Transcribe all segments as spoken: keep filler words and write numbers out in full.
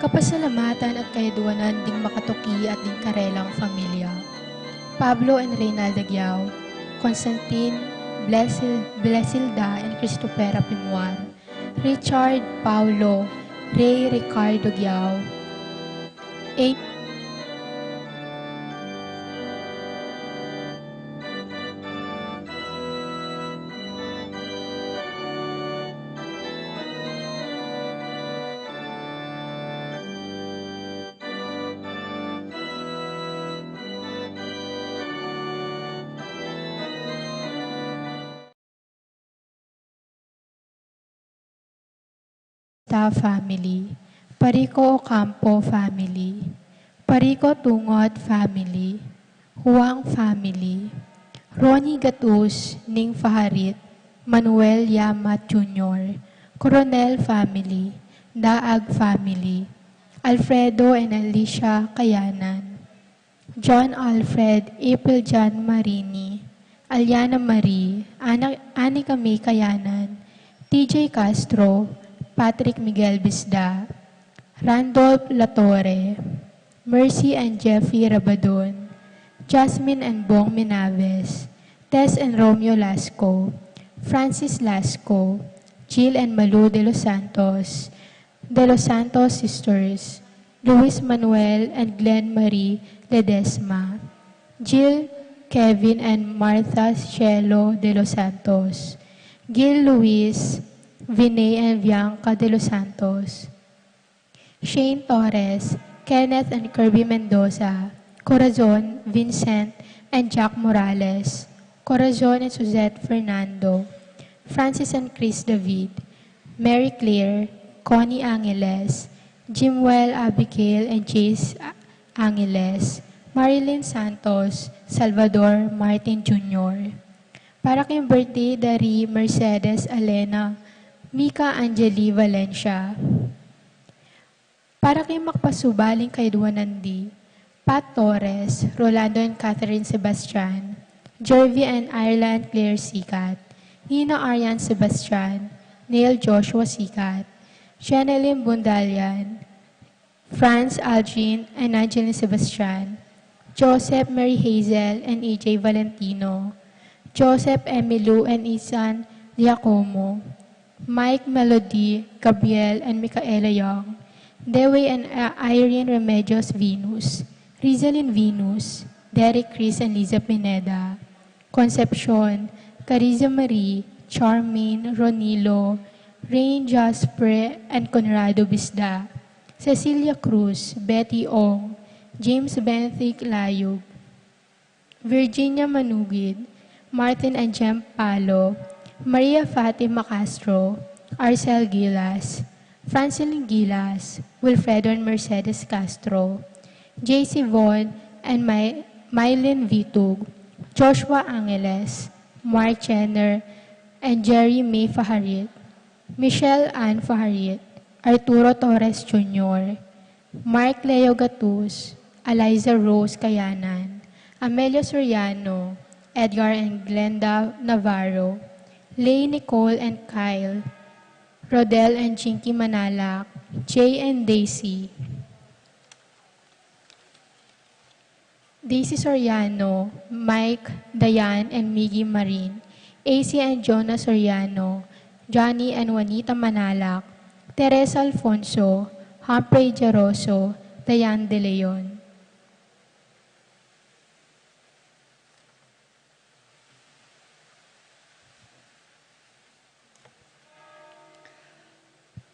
Kapasalamatan at kayadwanan ding makatuki at ding karelang familia. Pablo and Reynalda Giao, Constantine, Blesil-, Blesilda, and Christopher Apimuan, Richard, Paulo, Ray Ricardo Giao, A. Ta family, Parico Ocampo family, Parico Tungot family, Huang family, Ronnie Gatus, Ning Faharit, Manuel Yamat Junior, Coronel family, Daag family, Alfredo and Alicia Kayanan, John Alfred, April John Marini, Aliana Marie, Ana, Anika May Kayanan, T J Castro, Patrick Miguel Bisda, Randolph Latorre, Mercy and Jeffrey Rabadon, Jasmine and Bong Minaves, Tess and Romeo Lasco, Francis Lasco, Jill and Malu de los Santos, De Los Santos Sisters, Luis Manuel and Glenn Marie Ledesma, Jill, Kevin and Martha Shelo De Los Santos, Gil Luis, Vinay and Bianca De Los Santos, Shane Torres, Kenneth and Kirby Mendoza, Corazon, Vincent and Jack Morales, Corazon and Suzette Fernando, Francis and Chris David, Mary Claire, Connie Angeles, Jimwell Abigail and Jace Angeles, Marilyn Santos, Salvador Martin Junior Para kay Bertie Dari Mercedes Alena, Mika Angeli Valencia. Para kay makapasubaling kayadwanan di, Pat Torres, Rolando and Catherine Sebastian, Jervy and Ireland Claire Sikat, Nina Arian Sebastian, Neil Joshua Sikat, Shenelyn Bundalian, Franz Algin and Angeline Sebastian, Joseph Mary Hazel and A J Valentino, Joseph Emilu and Isan Giacomo, Mike Melody, Gabriel and Micaela Young, Dewey and, uh, Irene Remedios Venus, Rizalin Venus, Derek Chris and Liza Pineda, Concepcion, Cariza Marie, Charmaine, Ronilo, Rain Jasper and Conrado Bisda, Cecilia Cruz, Betty Ong, James Benedict Layug, Virginia Manugid, Martin and Jem Palo, Maria Fatima Castro, Arcel Gilas, Francilyn Gilas, Wilfredo and Mercedes Castro, J C Von and My-, Mylene Vitug, Joshua Angeles, Mark Jenner, and Jerry May Faharit, Michelle Ann Faharit, Arturo Torres Junior, Mark Leo Gatus, Eliza Rose Kayanan, Amelia Soriano, Edgar and Glenda Navarro, Lay Nicole and Kyle, Rodel and Chinky Manalak, Jay and Daisy, Daisy Soriano, Mike, Dayan and Miggy Marin, A C and Jonah Soriano, Johnny and Juanita Manalak, Teresa Alfonso, Humphrey Jaroso, Dayan De Leon.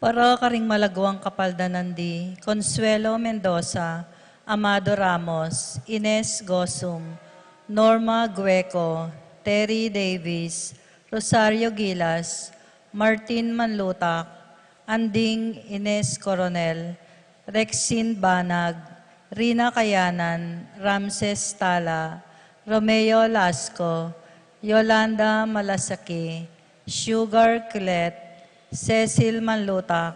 Para karing malaguang kapaldanan di, Consuelo Mendoza, Amado Ramos, Ines Gosum, Norma Gueco, Terry Davis, Rosario Gilas, Martin Manlutak, Anding Ines Coronel, Rexin Banag, Rina Kayanan, Ramses Tala, Romeo Lasco, Yolanda Malasaki, Sugar Clet, Cecil Manlutak,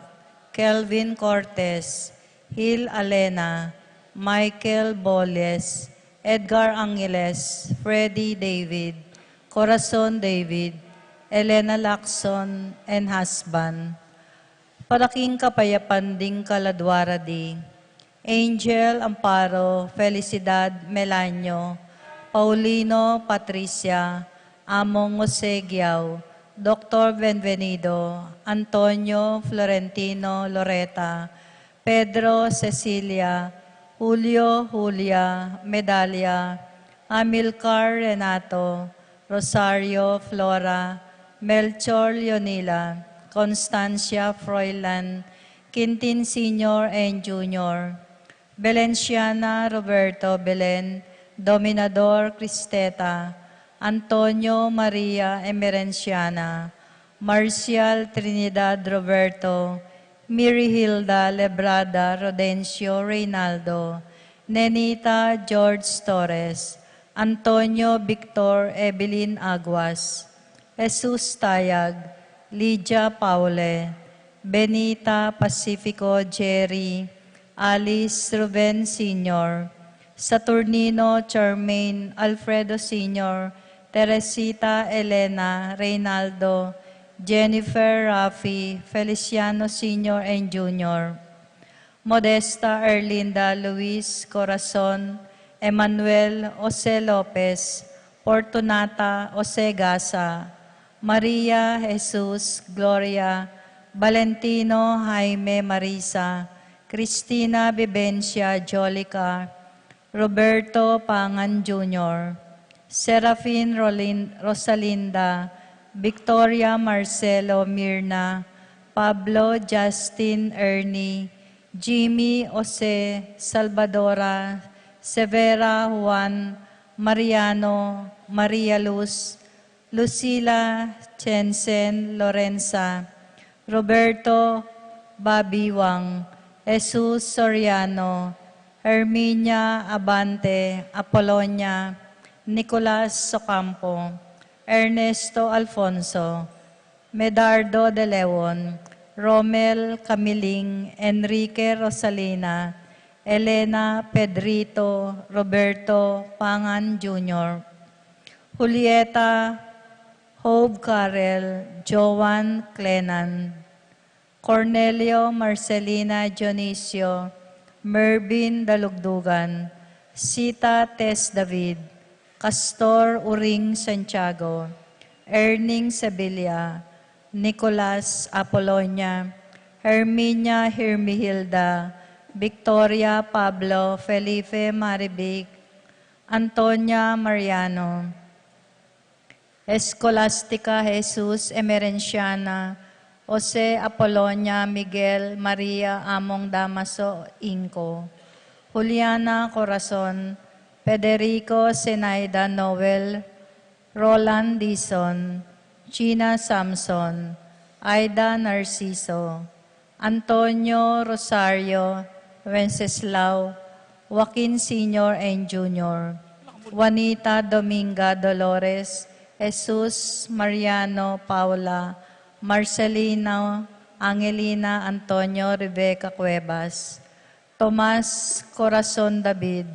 Kelvin Cortez, Hil Alena, Michael Boles, Edgar Angeles, Freddy David, Corazon David, Elena Lacson and husband, Para king kapayapan ding kaladua radi, Angel Amparo, Felicidad Melanio, Paulino Patricia, Among Jose Giao, Doktor Benvenido, Antonio Florentino Loreta, Pedro Cecilia, Julio Julia, Medalia, Amilcar Renato, Rosario Flora, Melchor Leonila, Constancia Froilan, Quintin Senior and Junior, Belenciana Roberto Belen, Dominador Cristeta, Antonio Maria Emerenciana, Marcial Trinidad Roberto, Mirihilda Lebrada Rodencio Reynaldo, Nenita George Torres, Antonio Victor Evelyn Aguas, Jesus Tayag, Lydia Paule, Benita Pacifico Jerry, Alice Ruben Senior, Saturnino Charmaine Alfredo Senior, Teresita Elena Reynaldo, Jennifer Rafi Feliciano Senior and Junior, Modesta Erlinda Luis Corazon, Emmanuel Jose Lopez, Fortunata Jose Gasa, Maria Jesus Gloria, Valentino Jaime Marisa, Cristina Vivencia Jolica, Roberto Pangan Junior, Serafin Rolin-, Rosalinda, Victoria Marcelo Mirna, Pablo Justin Ernie, Jimmy Jose Salvadora, Severa Juan, Mariano, Maria Luz, Lucila Jensen Lorenza, Roberto Babiwang, Jesus Soriano, Herminia Abante, Apolonia, Nicolas Ocampo, Ernesto Alfonso, Medardo de Leon, Romel Camiling, Enrique Rosalina, Elena Pedrito, Roberto Pangan Junior, Julieta Hope Carrel, Joan Clenan, Cornelio Marcelina Dionisio, Mervin Dalugdugan, Sita Tess David, Castor Uring Santiago, Erning Sevilla, Nicolas Apolonia, Herminia Hermihilda, Victoria Pablo, Felipe Marivic, Antonia Mariano, Escolastica Jesus Emerenciana, Jose Apolonia Miguel Maria Among Damaso Inco, Juliana Corazon, Federico Zenaida Noel, Roland Dizon, Gina Samson, Aida Narciso, Antonio Rosario, Wenceslao, Joaquin Senior and Junior, Juanita Dominga Dolores, Jesus Mariano Paula, Marcelino Angelina Antonio Rebecca Cuevas, Tomas Corazon David,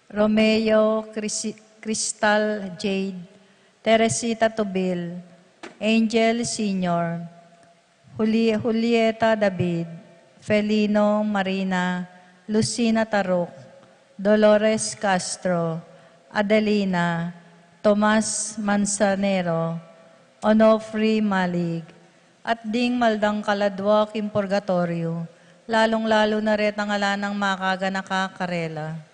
Romeo Crisi-, Cristal Jade, Teresita Tubil, Angel Senior, Juli-, Julieta David, Felino Marina, Lucina Taruk, Dolores Castro, Adelina, Tomas Manzanero, Onofre Malig, at ding maldang kaladua king purgatoryo, lalung-lalu na retang ala nang makaganaka karela.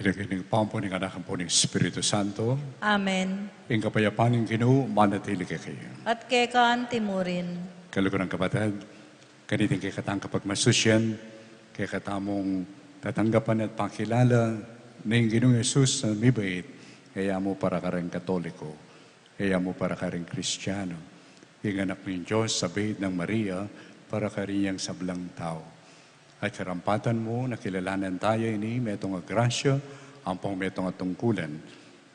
King lagyu ning Ibpa, ampo ning Anak, ampo ning Espiritu Santo. Amen. Ing kapayapan ning Ginu manatili kekayu. At keka antimurin. Kaluguran, kapatad, kaniting kekatang kapagmasusian, kekatamung tatanggapan at pakilala ning Ginung Jesus a mibait, e ya mu para karing Katoliko, e ya mu para karing Kristiano, ing Anak ning Dios a bait nang Maria, para karing sablang tau. At karampatan mu, nakilalanan taya ini, metung a grasya, ampong metung a tungkulan,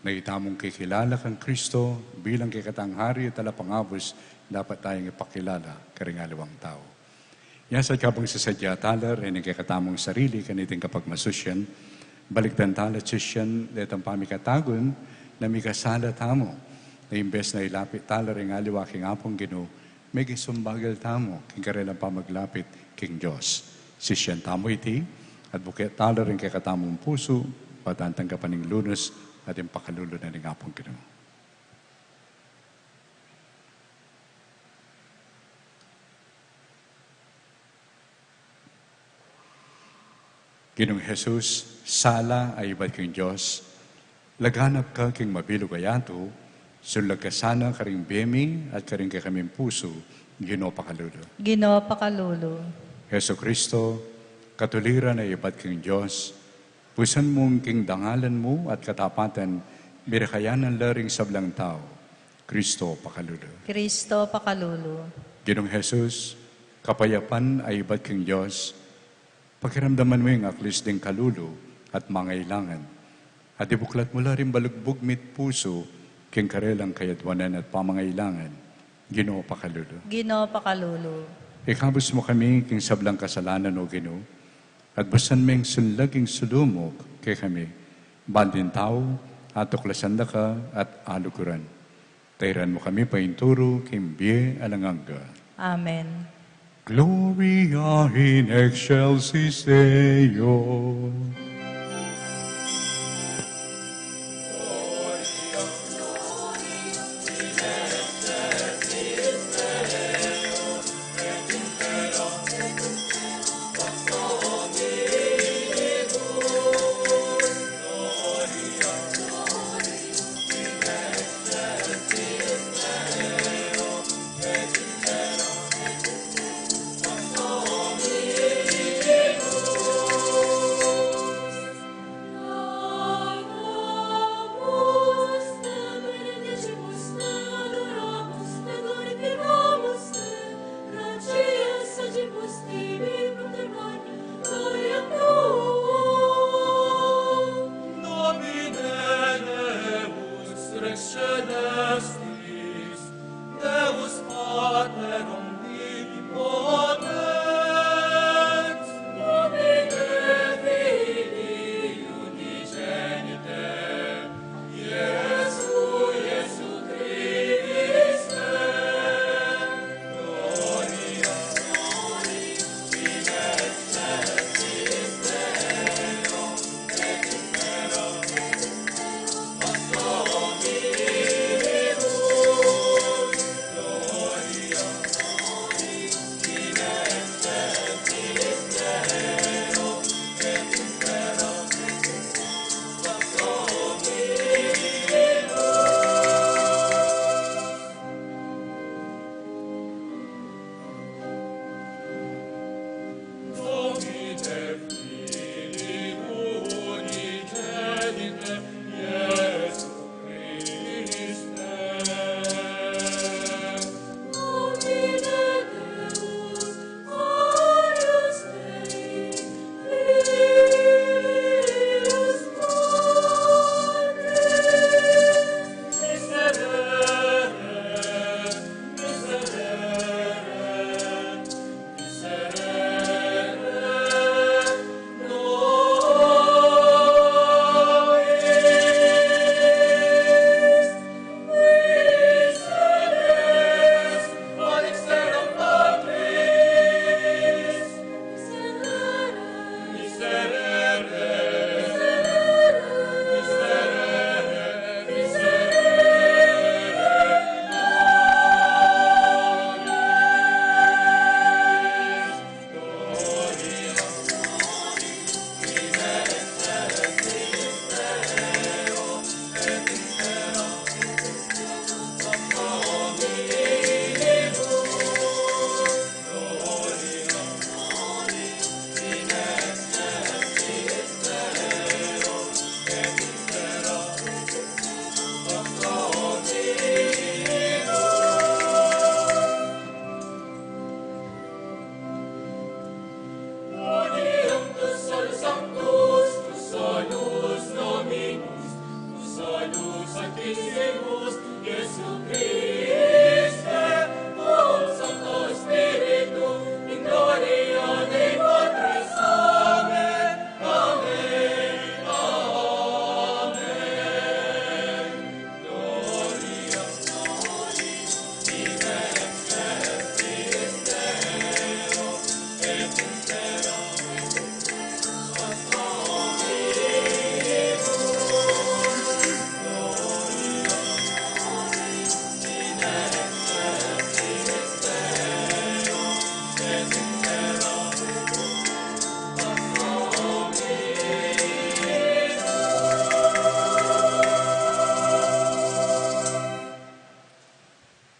na itamung kikilala kang Kristo bilang kekatang Hari at Talapangabus, dapat tayang ipakilala karing aliwang tau. Nya sa kabang sasadya tala ring kekatamung sarili kaniting kapagmasusian, balikdan tala, sisian, detang pamikatagun na mikasala tamu, na imbes na ilapit tala ring aliwa king Apung Ginu, megisumbagal tamu king karelang pamaglapit king Dios. Sisian tamu iti, at buke tala ring kekatamung pusu, patatanggap ing lunus at ing pakalulu na ning Apung Ginu. Ginung Jesus, sala a ibat king Dios, laganap ka king mabilug a yatu, sullag ka sana karing bie mi at karing kekaming pusu, Ginu pakalulu. Ginu pakalulu. Jesucristo, katuliran a ibat king Dios, pusan mung king dangalan mu at katapatan, mirakayanan la ring sablang tau, Cristo pakalulu. Cristo pakalulu. Ginung Jesus, kapayapan a ibat king Dios, pakiramdaman mu ing aklis ding kalulu at mangailangan, at ibuklat mu la ring balugbug mit pusu king karelang kayadwanan at pamangailangan, Ginu pakalulu. Ginu pakalulu. Ikabus mu kami king sablang kasalanan, O Ginu, at busan meng sullag ing sulumuk kekami, ban ding tau atuklasan da ka at aluguran. Tairan mu kami painturu king bie alang angga. Amen. Gloria in excelsis Deo. Domine Deus Rex Celestis, Deus Pater Omnipotens, Domine Filii Unigenite, Iesu, Iesu Christe, Gloria, Gloria in excelsis Deo.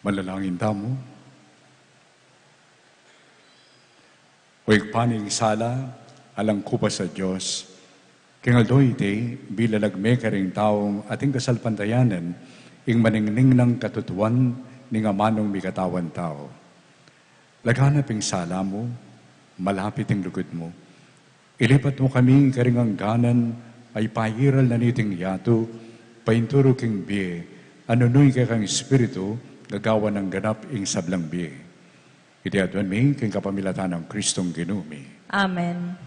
Manalangin tamu. O Ibpa ning sala, alang kupas a Dios, king aldo iti, bilalag me karing taung ating kasalpantayanan ing maningning nang katutuan ning amanung mikatawan tau. Laganap ing sala mu, malapit ing lugud mu. Ilipat mu kami karing angganan a ipairal na niting yatu, painturu king bie, a nung ika kang Espiritu, gagawan nang ganap ing sablang bie. Iti aduan mi king kapamilatan nang Kristong Ginu mi. Amen.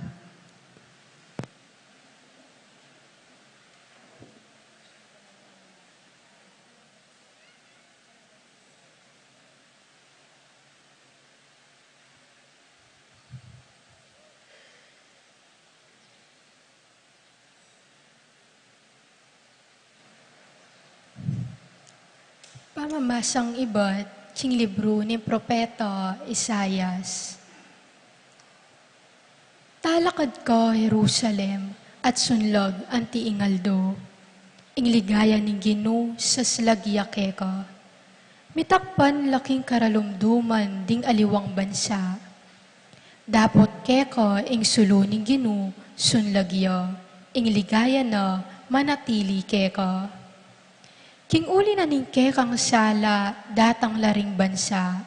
Mamasang ibat king libru ning propeta Isaias. Talakad ka, Jerusalem, at sunlag anti ing aldo. Ing ligaya ning Ginu saslag ya keka. Mitakpan la king karalumduman ding aliwang bansa. Dapot keka ing sulu ning Ginu sunlag ya, ing ligaya na manatili keka. King uli na ning kekang sala datang la ring bansa.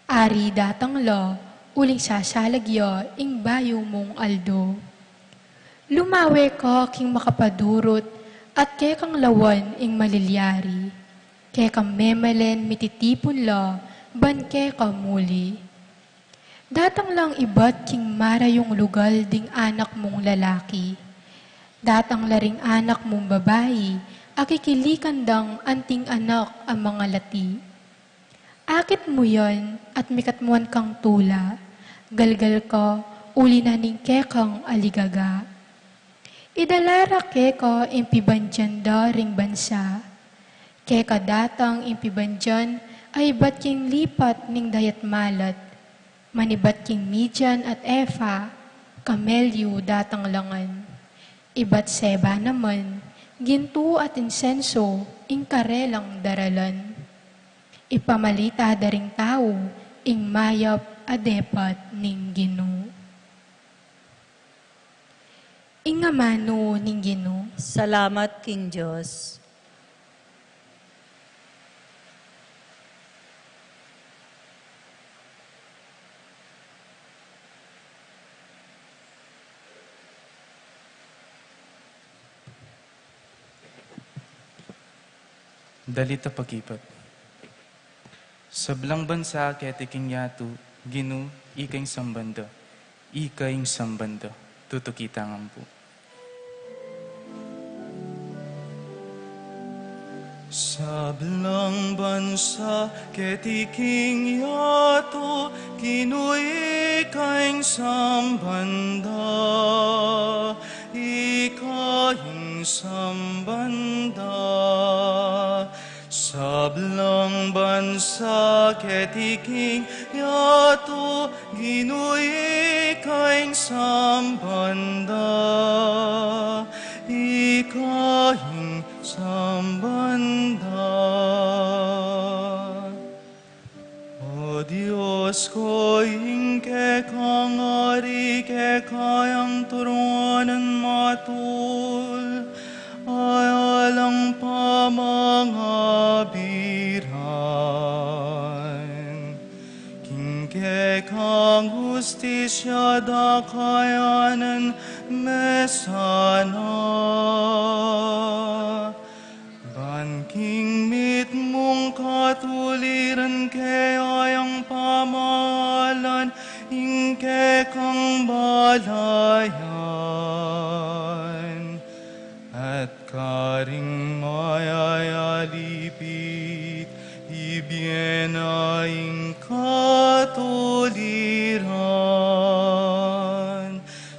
Ari datang la uling sasalag ya ing bayu mung aldo. Lumawe ka king makapadurut at kekang lawan ing malilyari. Kekang memalen mititipun la ban keka muli. Datang lang ibat king marayung lugal ding anak mung lalaki. Datang la ring anak mung babai, a kikilikan dang anting anak a mangalati. Akit mu yan at mikatmuan kang tula, galgal ka uli na ning kekang aligaga. Idala ra keka ing pibandian da ring bansa. Keka datang ing pibandian a ibat king lipat ning dayat malat. Manibat king Midian at Efa, kamelyu datang la ngan. Ibat Seba naman, gintu at insenso ing karelang daralan. Ipamalita da ring tau ing mayap a depat ning Ginu. Ing amanu ning Ginu. Salamat king Dios. Dalit a pakibat. Sablang bansa keti king yatu, Ginu, ika ing samban da, ika ing samban da. Tutuki tang ampu. Sablang bansa keti king yatu, Ginu, ika ing samban da, ika ing samban da. Sablang bansa keti king yatu, Ginu, ika ing samban da, ika ing samban da. O Dios ko, ing kekang ari, keka yang turunan matul, alang pamangabiran. King kekang hustisya dakayanan mesana. Ban king mitmung katuliran keyang pamalan ing kekang balayan, at karing mayayalipit, ibie na ing katuliran.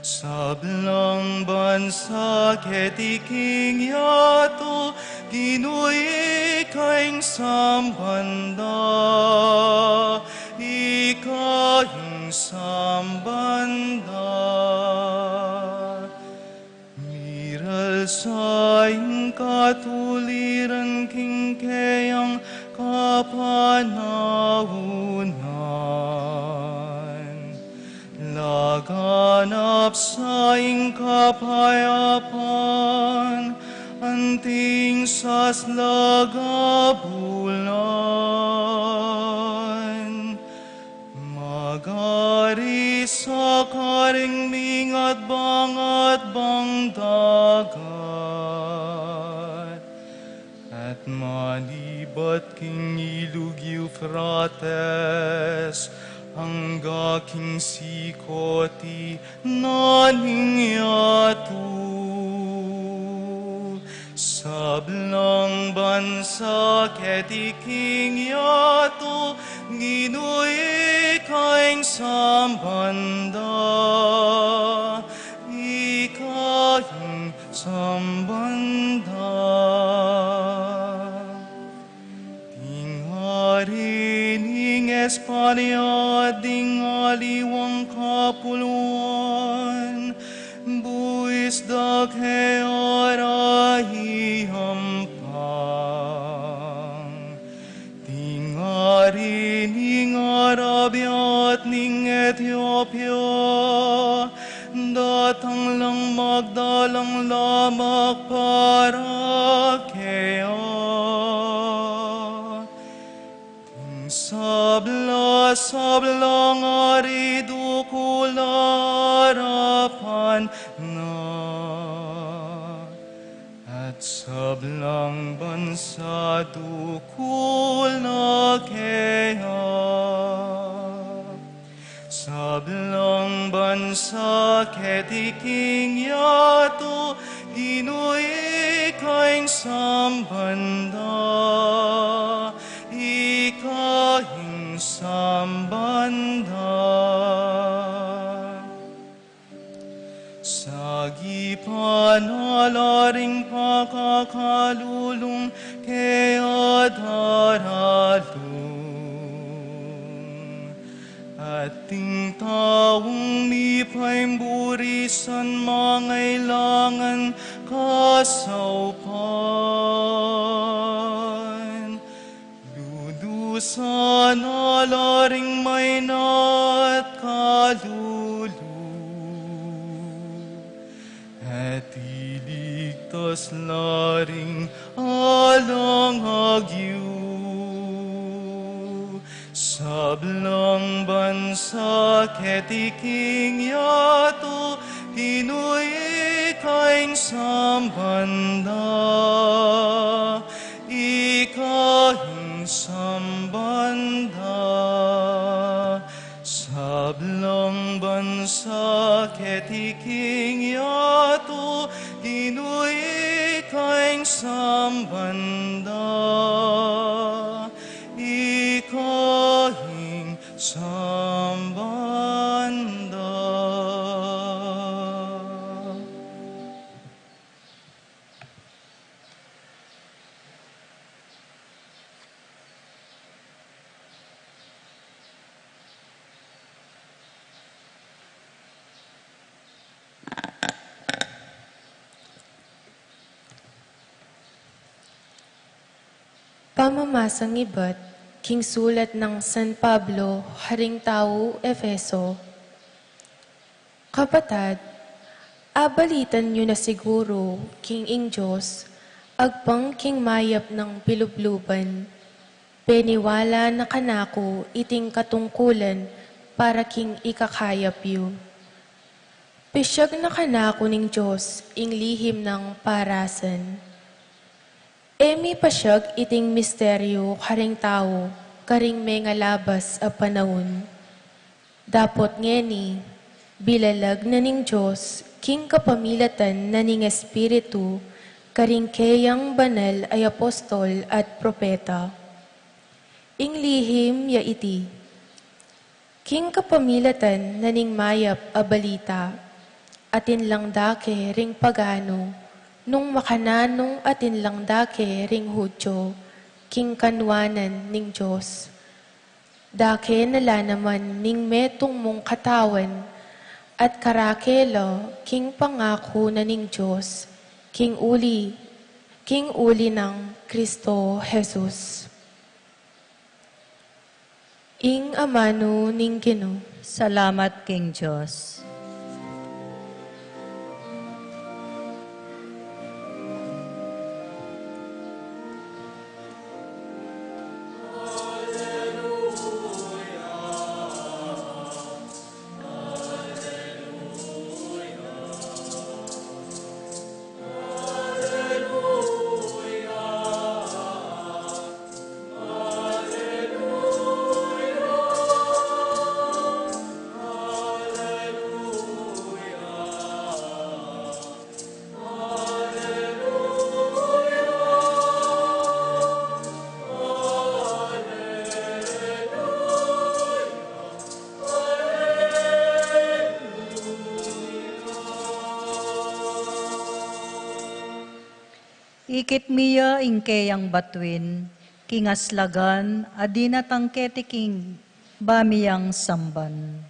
Sablang bansa keti king yatu, Ginu, ika ing samban da, ika ing samban da. Miral sa ing katuliran king keyang kapanaunan. Laganap sa ing kapayapan, anting saslag a bulan. Magari sa karing mingatbang-atbang dagat. At manibat king ilug Eufrates, angga king sikoti na ning yatu. Sablang bansa keti king yatu, Ginu, ika ing samban da, ika ing samban da. Espanya ding aliwang kapulwan, buis da kaya ra iampang. Ding ari ning Arabia at ning Etiopia, datang lang magdalang lamak para kaya. Ding sabla-sablang ari dukul arapan na, at sablang bansa dukul na kaya. Sablang bansa keti king yatu, Ginu, ika ing samban da, ika ing samban da. Sagipan na la ring pakakalulung kaya daralung, at ding taung mipaimburisan mangailangan kasaupan. Ludusan na la ring maina at kalulu, at iligtas la ring alang agyu. Sablang bansa keti king yatu, Ginu, ika ing samban da, ika ing samban da. Sablang bansa keti king yatu, Ginu, ika ing samban da, ika ing samban da. Pamamasang ibat king sulat nang San Pablo karing tau Efeso. Kapatad, abalitan yu na siguru king ing Dios agpang king mayap nang pilubluban, peniwala na kanaku iting katungkulan para king ikakayap yu. Pisyag na kanaku ning Dios ing lihim nang parasan. E mipasyag iting misteryu karing tau karing mengalabas a panaun. Dapot ngeni, bilalag na ning Dios king kapamilatan na ning Espiritu karing keyang banal a apostol at propeta. Ing lihim ya iti, king kapamilatan na ning mayap a balita, atin lang dake ring paganu, nung makananu atin lang dake ring Judio, king kanuanan ning Dios. Dake na la naman ning metung mung katawan, at karake la king pangaku na ning Dios, king uli, king uli nang Kristo Jesus. Ing amanu ning Ginu. Salamat king Dios. Ikit mi ya ing keyang batuin, king aslagan a dinatang keti king Ba mi yang samban.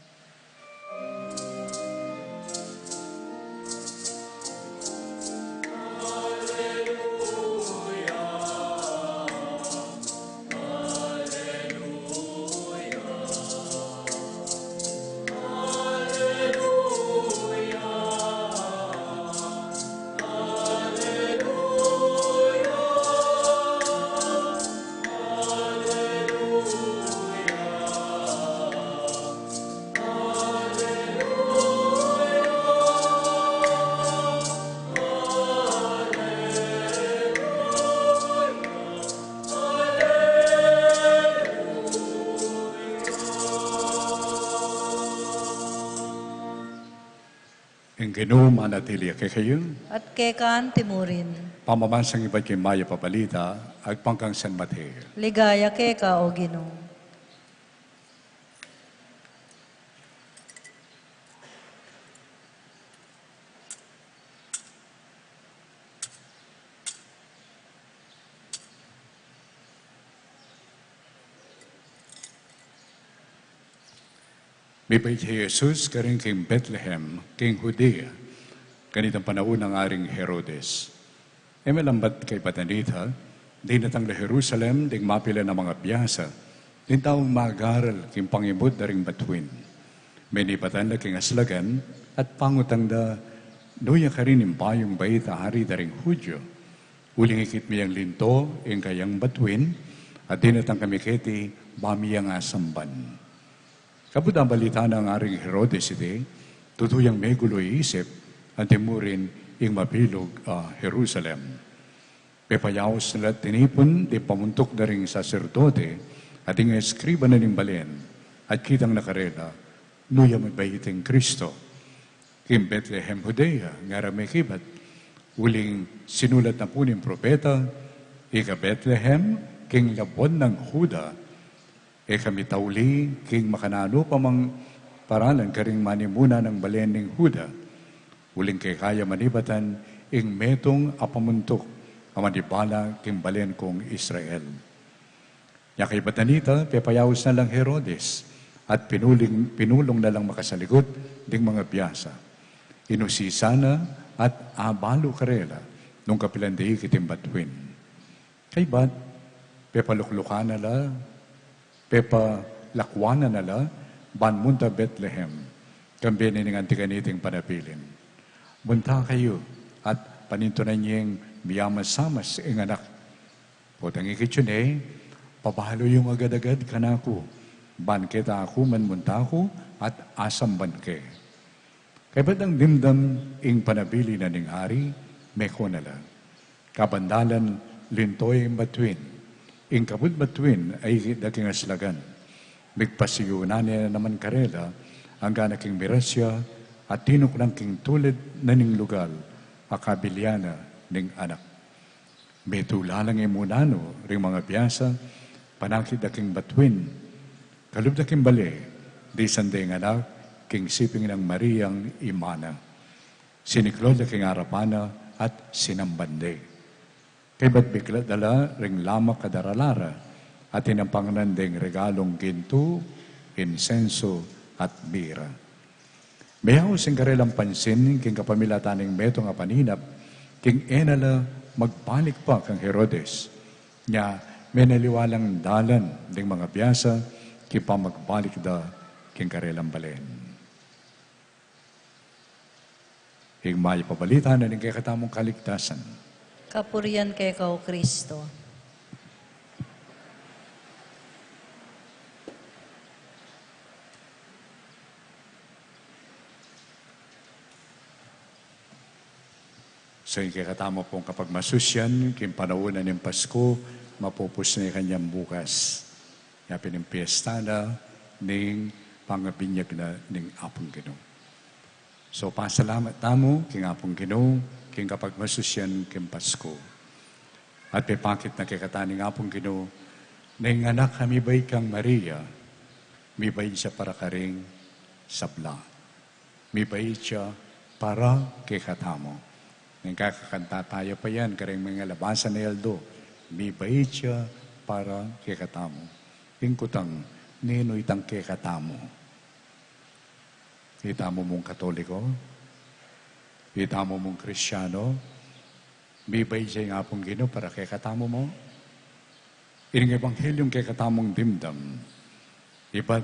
Ing Ginu manatili ya kekayu. At keka mu rin. Pamamasang ibat king Mayap a Balita agpang kang San Mateo. Ligaya keka, O Ginu. Mibait ya i Jesus karin king Betlehem, king Judea, kanitang panaun nang Aring Herodes. E melambat kaybat na nita, dinatang la Jerusalem ding mapilan a mangabiasa, ding taung magaral king pangimud da ring batuin. Menibatan da king aslagan, at pangutang da, "Nu ya karin ing bayung bait a ari da ring Judio? Uling ikit mi yang linto, ing kayang batuin, at dinatang kami keti, ba mi yang asamban." Kabud abalita nang Aring Herodes iti, tutu yang megulu i isip, anti murin ing mabilug a Jerusalem. Pepayaus na la tinipun ding pamuntuk da ring saserdote at ding eskriba na ning balen, at kitang na karela, "Nu ya mibait ing Kristo? King Betlehem Judea ngara mekibat, uling sinulat na pu ning propeta, 'Ika Betlehem, king labuan nang Juda, e ka mitauli king makananu pa mang paralan karing manimuna nang balen ning Juda, uling keka ya manibatan ing metung a pamuntuk a manibala king balen kung Israel.'" Nya kaybat na nita, pepayaus na lang Herodes, at pinuling, pinulung na lang makasaligut ding mangabiasa. Inusisan na at abalu karela nung kapilan da ikiting batuin. Kaybat, pepaluklukan na la, pepalakwan na la, ban munta Betlehem, kambe ning anti kaniting panabilin. Munta kayu, at panintunan yeng miyamasamas ing anak. Potang ikit yu ne, pabalu yung agad-agad kanaku, ban keta aku man munta ku, at asamban ke. Kaybat dang dimdam ing panabilin na ning ari, meko na la. Kabandalan, linto ya ing batuin. Ing kabud batuin a ikit da king aslagan. Migpasiyu na ne naman karela, angga na king miras ya, at tinuknang king tulid na ning lugal, a kabilyan na ning anak. Metula lang e munanu ring mangabiasa, panakit da king batuin, kalub da king bale, disan da ing anak king siping nang Mariang ima na. Siniklaud da king arapan na at sinamban de. Kaybat bigla da la ring lamak a darala ra, at tinampangan deng regalung gintu, insenso, at mira. Meyaus ing karelang pansin king kapamilatan ning metung a paninap, king e na la magbalik pa kang Herodes. Nya, menaliwa lang dalan ding mangabiasa king pamagbalik da king karelang balen. Ing mayap a balita na ning kekatamung kaligtasan. Kapurian keka, O Kristo. So, ing kekatamu pung kapagmasusyan king panaun na ning Pasku, mapupus ne kanyan bukas. Nya pin ing piesta na ning pangabinyag na ning Apung Ginu. So, pasalamat tamu king Apung Ginu king kapagmasusyan king Pasku. At pepakit na kekatamu ning Apung Ginu, ning anak a mibait kang Maria, mibait ya para karing sabla. Mibait ya para kekatamu. Ning kakanta taya pa yan, karing mengalabasan a aldo, mibait ya para kekatamu. Ing kutang Ninu itang kekatamu? Itamu mung Katoliko? Itamu mung Kristiano? Mibait ya ing Apung Ginu para kekatamu mo? Ining Ebanghelyung kekatamung dimdam ibat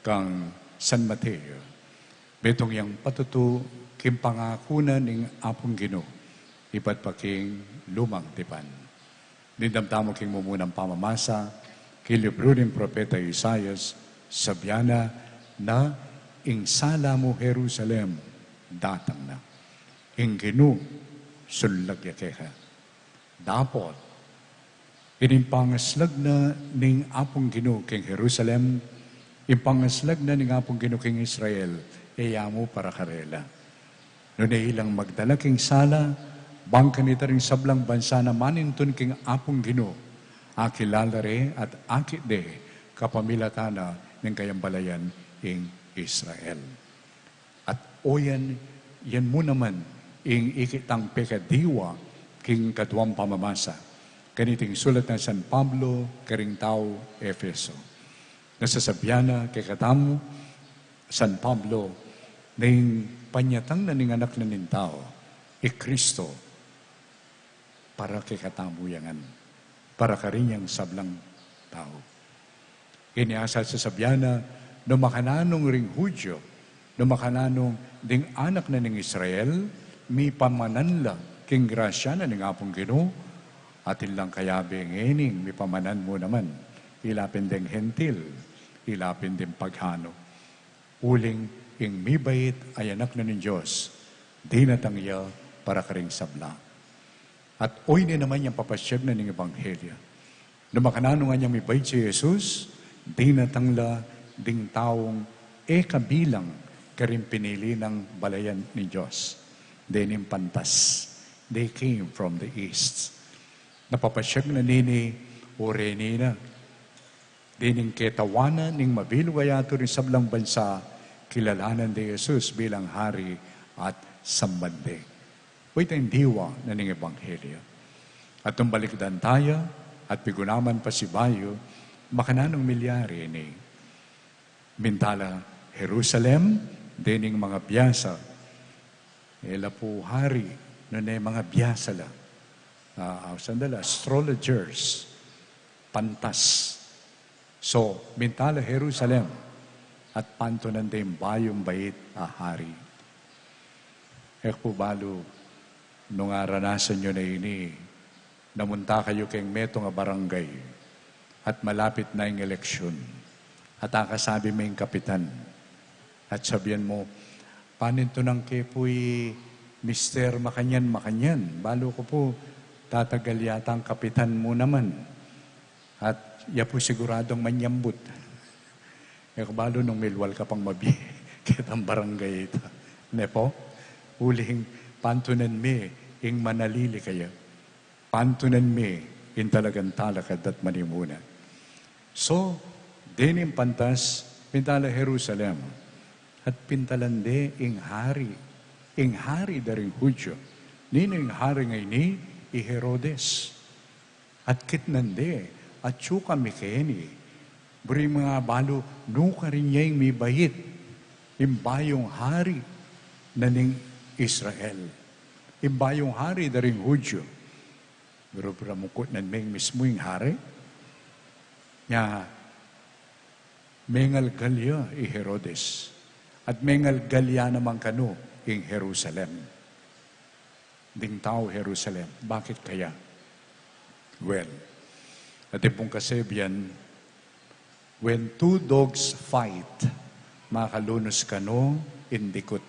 kang San Mateo, metung yang patutu king pangaku na ning Apung Ginu ibat pa king Lumang Tipan. Dimdam tamu king mumunang pamamasa king libru ning propeta Isaias, sabyan na, "Ing sala mu, Jerusalem, datang na. Ing Ginu sullag ya keka." Dapot, ining pangaslag na ning Apung Ginu king Jerusalem, ing pangaslag na ning Apung Ginu king Israel, e ya mu para karela. Nune ilang magdala king sala, bang kanita ring sablang bansa na manintun king Apung Ginu, akilala re at akit de kapamilatan na ning kayang balayan ing Israel. At oyan, yan mu naman ing ikit tang pekadiwa king kaduang pamamasa. Kaniting sulat nang San Pablo karing tau Efeso. Nasasabian na kekatamu, San Pablo, ning panyatang na ning Anak na ning Tau, i Kristo, para kekatamu ya ngan, para karing sablang tau. Ini asal sasabian na, no makananu ring Judio, no makananu ding anak na ning Israel, mipamanan la king grasya na ning Apung Ginu, atin lang kayabe ngening mipamanan mu naman, ila pin ding Hentil, ila pin ding pagano. Uling ing mibait a anak na ning Dios, dinatang ya para karing sabla. At oyni naman yang papasyag na ning Ebanghelyo. No makananu ngan yang mibait i Jesus, dinatang la ding taung e kabilang karing pinili nang balayan ning Dios. Dening pantas, they came from the east. Napapasyag na nini, o reni na. Dening ketawan na ning mabilug a yatu ring sablang bansa, kilalanan de Jesus bilang hari at samban de. Oyni ing diwa na ning Ebanghelyo. At nung balikdan taya, at pigunaman pasibayu, makananung milyari ini. Minta la Jerusalem, dening mga biasa. E la pu hari, nune mga biasa la. Ah, ausan da la, astrologers, pantas. So, minta la Jerusalem, at pantunan de ing bayung bait a hari. E ku pu balu nung aranasan yu na ini, na munta kayu keng metung a barangay, at malapit na ing eleksyon, at akasabi me ing kapitan, at sabian mu, "Panintunan ke pu i Mister Makanyan, Makanyan, balu ku pu tatagal yata ing kapitan mu naman. At ya pu siguradung manyambut." E ku balu nung milwal ka pang mabie ketang barangay ita. Ne pu? Uling pantunan me ing manalili kaya. Pantunan me ing talagang talakad at manimuna. So, dening pantas, pinta la Jerusalem. At pintalan de ing hari, ing hari da ring Judio. Ninu ing hari ngeni? I Herodes. At kitnan de, atyu kami keni. Buri mu nga balu, nukarin ya ing mibait, ing bayung hari na ning Israel, ing bayung hari da ring Judio. Buri mu kutnan me ing mismu ing hari? Nya, mengalgal ya i Herodes, at mengalgal ya naman kanu ing Jerusalem. Ding tau Jerusalem. Bakit kaya? Well, atin pung kasabian, when two dogs fight, makalunus kanu ing dikut.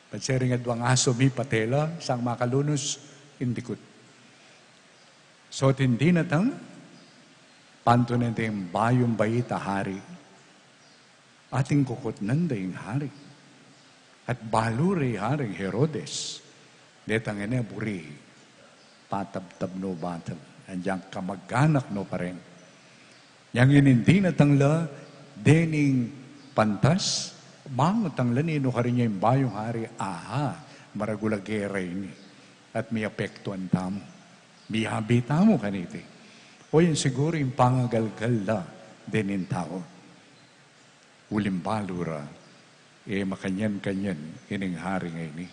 Pag siring adwang asu mipatela, sang makalunus ing dikut. So, atin dinatang, pantunan ding bayung bait a hari. Atin kukutnan da ing hari. At balu re i Haring Herodes. Detang ine buri, patabtab no batel. Anyang kamag-anak no pa rin. Yang inin dinatang la, dening pantas, mangutang la ninu karin ya ing bayung hari, aha, maragul a gera ini. At miapektuan tamu. Miabi tamu kaniti. O yan siguru ing pangagalgal la dening tau. Uling balu ra, e makanyan-kanyan ining hari ngeni.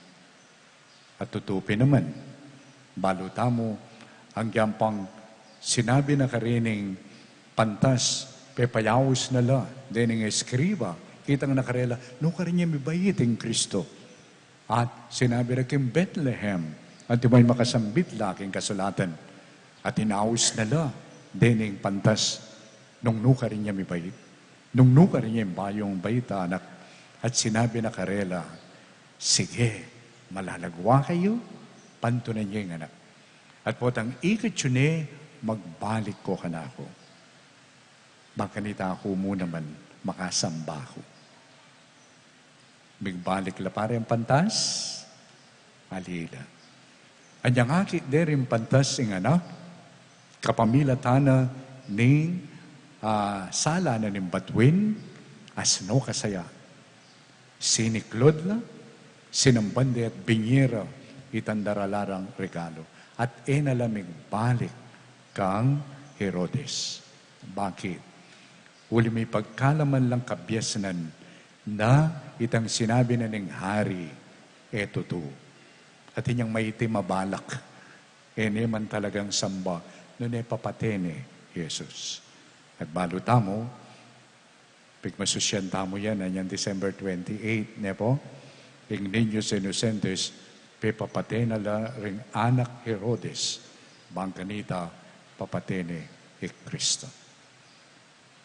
At tutu pin naman, balu tamu, agyang pang sinabi na karening pantas, pepayaus na la dening eskriba, itang na karela, nukarin ya mibait ing Kristo. At sinabi ra king Bethlehem, antimo ing makasambit la king kasulatan. At inaus na la dening pantas, nung nukarin ya mibait, nung nukarin ya ing bayung bait a anak. At sinabi na karela, sige, malalagwa kayu, pantunan ye ing anak. At potang ikit yu ne, magbalik ko kanaku. Bang kanita ku mu naman makasamba ku. Migbalik la pa reng pantas, ali la. Anyang akit de ring pantas ing anak, kapamilatan na ning, ah, sala na ning batuin, asno kasaya. Siniklud la, sinamban de at binye ra itang darala rang regalo. At e na la migbalik kang Herodes. Bakit? Uli mipagkalaman lang kabiasnan na itang sinabi na ning hari, e tutu. At inyang maitim a balak, e ne man talagang samba, nune papate ne Jesus. At balu tamu, pigmasusyan tamu yan, anyang December twenty-eight, ne pu? Ing Niños Inocentes, pepapate na la ring anak Herodes, bang kanita papate ne i Kristo.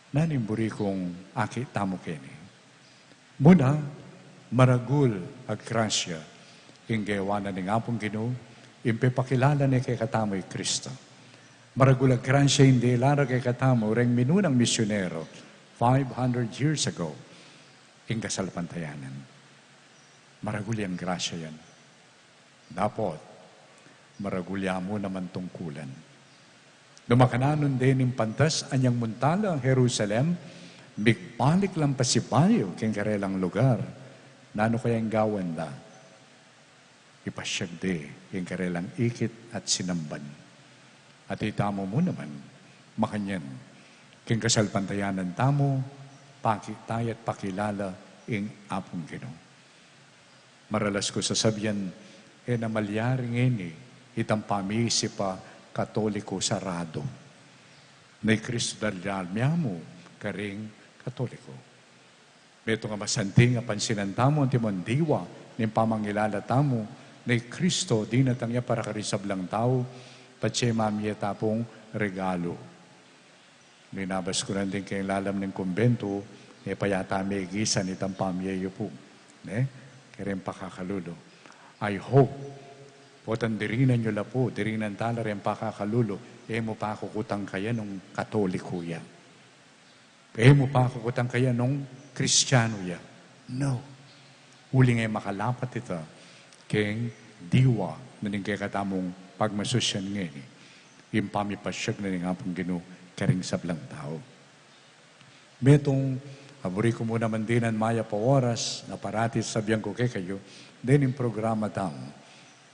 Nanu ing buri kung akit tamu keni? Muna, maragul a grasya ing gewa na ning Apung Ginu, ing pepakilala ne kekatamu i Kristo. Maragul a grasya ing dela ra kekatamu reng minunang misyonero five hundred years ago, ing kasalpantayanan. Maragul yang grasya yan. Dapot, maragul ya mu naman tungkulan. Nung makananun de ning pantas anyang munta la Jerusalem, migbalik lang pasibayu king karelang lugar. Nanu kaya ing gawan da? Ipasyag de ing karelang ikit at sinamban. At itamu mu naman, makanyan, king kasalpantayanan tamu, pakit taya at pakilala ing Apung Ginu. Maralas ku sasabian, e na malyari ngeni itang pamisip a Katoliko saradu. Na i Kristo dalyalmi mu karing Katoliko. Metung a masanting a pansinan tamu antimong diwa ning pamangilala tamu na i Kristo dinatang ya para karing sablang tau, patse mamie ta pung regalu. Minabas ku nandin keng lalam ning kumbentu, e pa yata megisan itang pamye yu pu, ne? Kareng pakakalulu. I hope, potang dirinan yu la pu, dirinan tala reng pakakalulu, e mu pa kukutang kaya nung Katoliko ya. E mu pa kukutang kaya nung Kristiyanu ya. No. Uling e makalapat ita keng diwa na ning kekatamung pagmasusyan ngeni, ing pamipasyag na ning Apung Ginu karing sablang tau. Metung, a buri ku mu naman dinan mayap a oras, na parati sabian ku kekayu, dening programa tamu,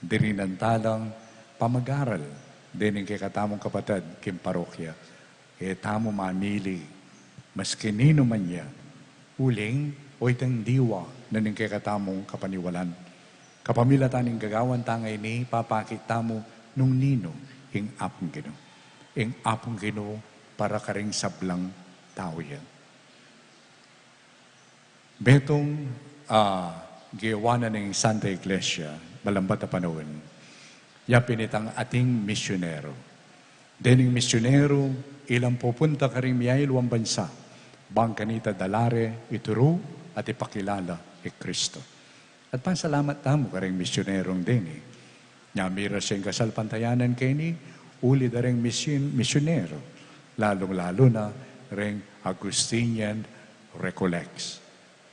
dirinan talang pamag-aral dening kekatamung kapatad king parokya. E tamu mamili, maski ninu man ya, uling o itang diwa na ning kekatamung kapaniwalan. Kapamilatan ning gagawan ta ngeni, papakit tamu nung ninu ing Apung Ginu. Ing Apung Ginu para karing sablang tau ya. Metung, ah, gewa na ning Santa Iglesia, malambat a panaun, ya pin itang ating misyonero. Dening misyonero, ilang pupunta karing miyaliwang bansa, bang kanita dala re ituru at ipakilala i Kristo. At pasalamat tamu karing misyonero deni. Nyamira siyang kasalpantayanan keni, uli da reng misyon-, misyonero, lalung-lalu na reng Augustinian Recollects.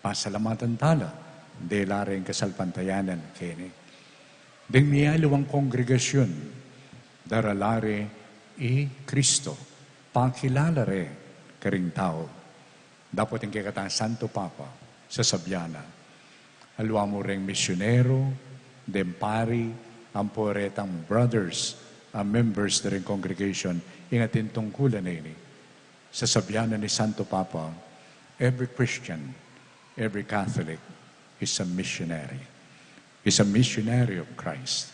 Pasalamatan tala, dela reng kasalpantayanan keni. Deng miyaliwang kongregasyon, darala re i Kristo, pakilala re karing tau. Dapot ing kekatang Santo Papa, sasabian na, aliwa mu reng misyonero, deng pari, ampo retang brothers, a members da reng congregation, ing atin tungkulan a ini. Sasabian na ni Santo Papa, every Christian, every Catholic is a missionary. Is a missionary of Christ.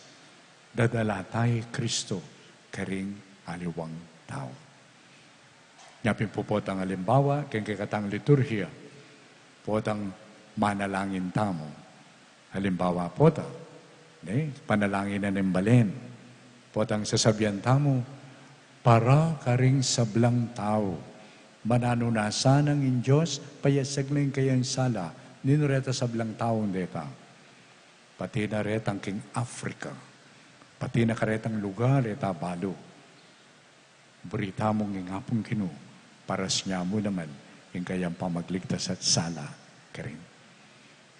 Dadala taya i Kristo karing aliwang tau. Nya pin pu potang alimbawa, keng kekatang liturhiya, potang manalangin tamu. Alimbawa pota, ne, panalangin na ning balen. Potang sasabian tamu, para karing sablang tau. Mananu na sana ing Dios, payasag na ing kayang sala, ninu reta sablang tau deta. Pati na retang king Africa, pati na karetang lugar reta balu. Buri tamung ing Apung Ginu, parasnya mu naman ing kayang pamagligtas at sala karin.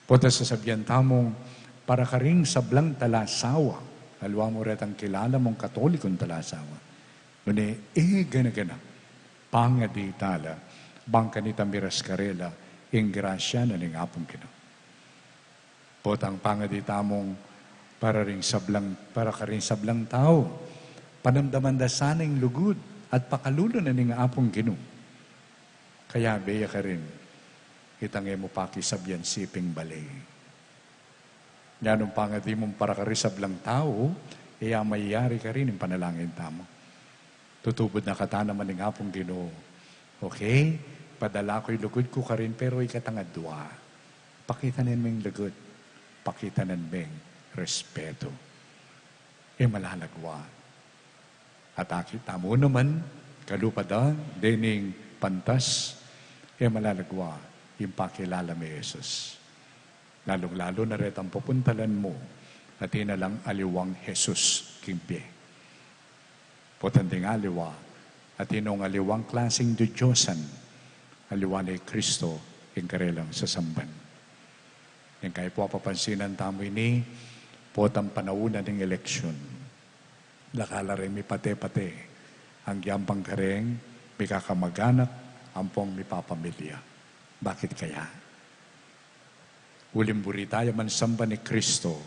Pota sasabian tamung para karing sablang talasawa, aliwa mu retang kilala mung Katolikong talasawa. Nune, e gana-gana, pangadi tala, bang kanita miras karela ing grasya na ning Apung Ginu. Potang pangadi tamung para ring sablang, para karing sablang tau, panamdaman da sana ing lugud at pakalulu na ning Apung Ginu. Kayabe ya karin, itang e mu pakisabian siping bale. Nya nung pangadi mung para karing sablang tau, e ya mayari karin ing panalangin tamu. Tutubud na katamu naman ning Apung Ginu. Okay? Padala ku ing lugud ku karin, pero ikatang adwa, pakitanan meng lugud, pakitanan meng respetu. E malalagwa. At akit tamu naman, kalupa da dening pantas, e malalagwa ing pakilala mi Jesus. Lalung-lalu na retang pupuntalan mu, atin na lang aliwang Jesus king bie. Potang ding aliwa, atin nong aliwang klasing dudiosan, aliwa na i Kristo ing karelang sasamban. Ing kaybat pu apapansinan tamu ini, potang panaun na ning eleksyon. Dakal la reng mipate-pate, agyang pang kareng mikakamaganak ampong mipapamilya. Bakit kaya? Uling buri taya mansamban i Kristo,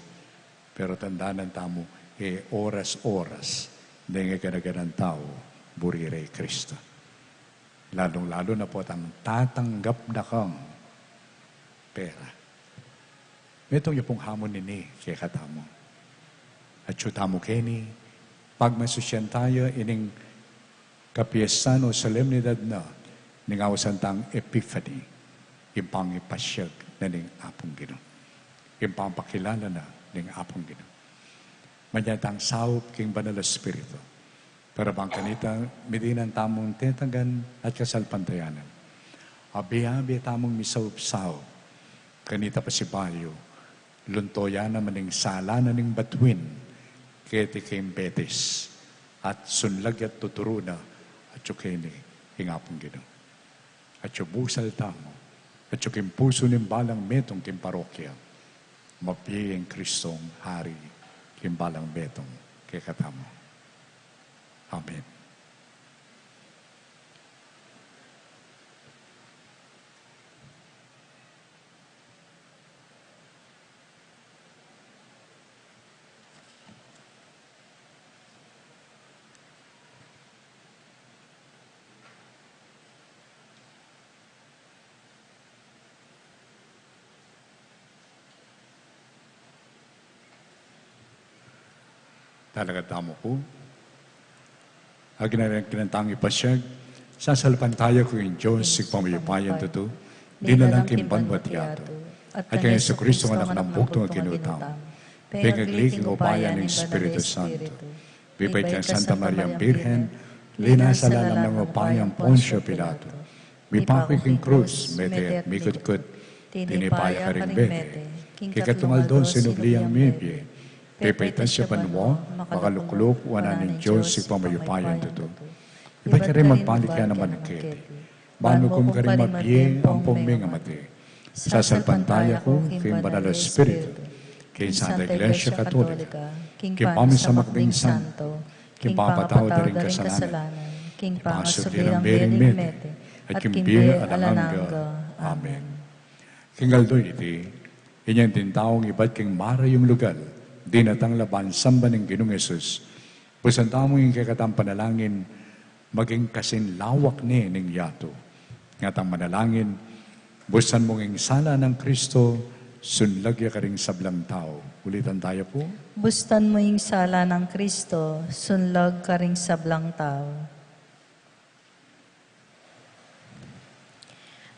pero tandanan tamu, e oras-oras deng e gana-ganang tau buri re i Kristo. Lalung-lalu na potang tatanggap na kang pera. Metung ya pung hamun ini kekatamu. Atyu tamu keni, pagmasusyan taya ining kapiestan o solemnidad na ning ausan tang Epiphany, ing pangipasyag na ning Apung Ginu, ing pangpakilala na ning Apung Ginu. Manyatang saup king Banal a Espiritu, para bang kanita midinan tamung tetagan at kasalpantayanan. Abe-abe tamung misaup-saup, kanita pasibayu, luntuyan na man ing sala na ning batuin, keti king Betis, at sunlag ya't tuturu na, atyu keni ing Apung Ginu. Atyu busal tamu, atyu king pusu ning balang metung king parokya, mabie ing Kristong Hari king balang metung kekatamu. Amen. Talakad tamu pu. Agyang kinatang ipasyag, sasalpantaya ku ing Dios, Ibpang mayupayang tutu, dinalan king banua at yatu, at kang Jesucristo, anak nang bugtung a Ginu tamu, pengagli king upaya ning Espiritu Santo, mipait kang Santa Mariang Birhen, linasa lalam ning upayang Poncio Pilato, mipaku king krus, mete at mikutkut, tinipa ya karing mete, king katlung aldo sinubli yang mebie, pepaitas ya banua, makalukluk wanan ning Dios Ibpang mayupayang tutu. Ibat ya ring magbalik ya naman keti, ban mukum karing mabie ampong mengamate. Sasalpantaya ku king Banal a Espiritu, king Santa Iglesia Katolika, king pamisamak ding santo, king papatawad da ring kasalanan, king pangasubli rang Mering Mete, at king bie alang angga. Amen. King aldo iti, inyang ding taung ibat king marayung lugal, dinatang la ban samban ing Ginung Jesus. Busan tamu ing kekatang panalangin, maging kasinlawak ne ning yatu. Ngatang manalangin, bustan mung ing sala nang Kristo, sunlag ya karing sablang tau. Ulitan taya pu. Bustan mu ing sala nang Kristo, sunlag karing sablang tau.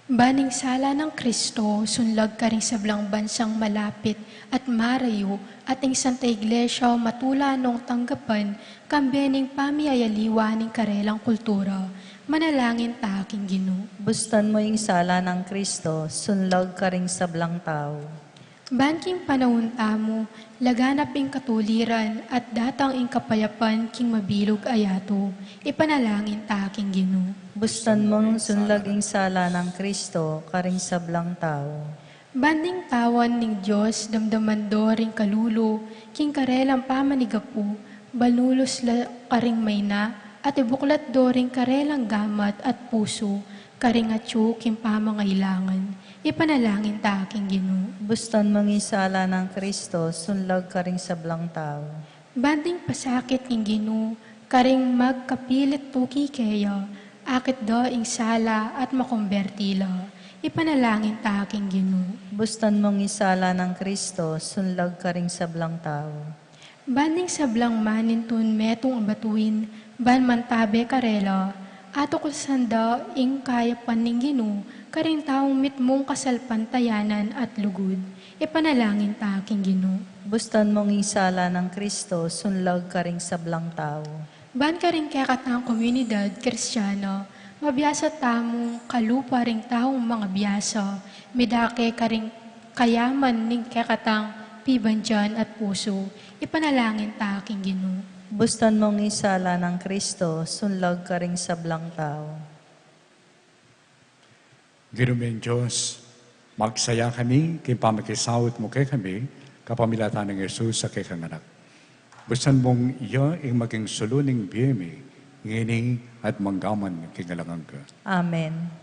Ban ing sala nang Kristo, sunlag karing sablang bansang malapit at marayu, at ing Santa Iglesia matula nong tanggapan, kambe ning pamiayaliwa ning karelang kultura. Manalangin ta king Ginu. Bustan mu ing sala nang Kristo, sunlag karing sablang tau. Ban king panaun tamu, laganap ing katuliran at datang ing kapayapan king mabilug a yatu. Ipanalangin ta king Ginu. Bustan mung sunlag ing sala nang Kristo, karing sablang tau. Ban ding tawan ning Dios, damdaman do ring kalulu, king karelang pamanigapu, banulus la karing maina, at ibuklat do ring karelang gamat at pusu, karing atyu king pamangailangan. Ipanalangin ta king Ginu. Bustan mung ing sala nang Kristo, sunlag karing sablang tau. Ban ding pasakit king Ginu, karing magkapilit tuki keya, akit da ing sala at makumberti la. Ipanalangin ta king Ginu. Bustan mung ing sala nang Kristo, sunlag karing sablang tau. Ban ding sablang manintun metung a batuin, ban mantabe karela, atuklasan da ing kayapan ning Ginu, karing taung mitmung kasalpantayanan at lugud. Ipanalangin ta king Ginu. Bustan mung ing sala nang Kristo, sunlag karing sablang tau. Ban karing kekatang komunidad Kristiana, mabiasa tamung kalupa ring taung mangabiasa, midake karing kayaman ning kekatang pibandian at pusu. Ipanalangin ta king Ginu. Bustan mung ing sala nang Kristo, sunlag karing sablang tau. Ginu ming Dios, magsaya kami king pamakisaut mu kekami, kapamilatan nang Jesus a kekang Anak. Bustan mung iya ing maging sulu ning bie mi, ngeni at manggaman king alang angga. Amen.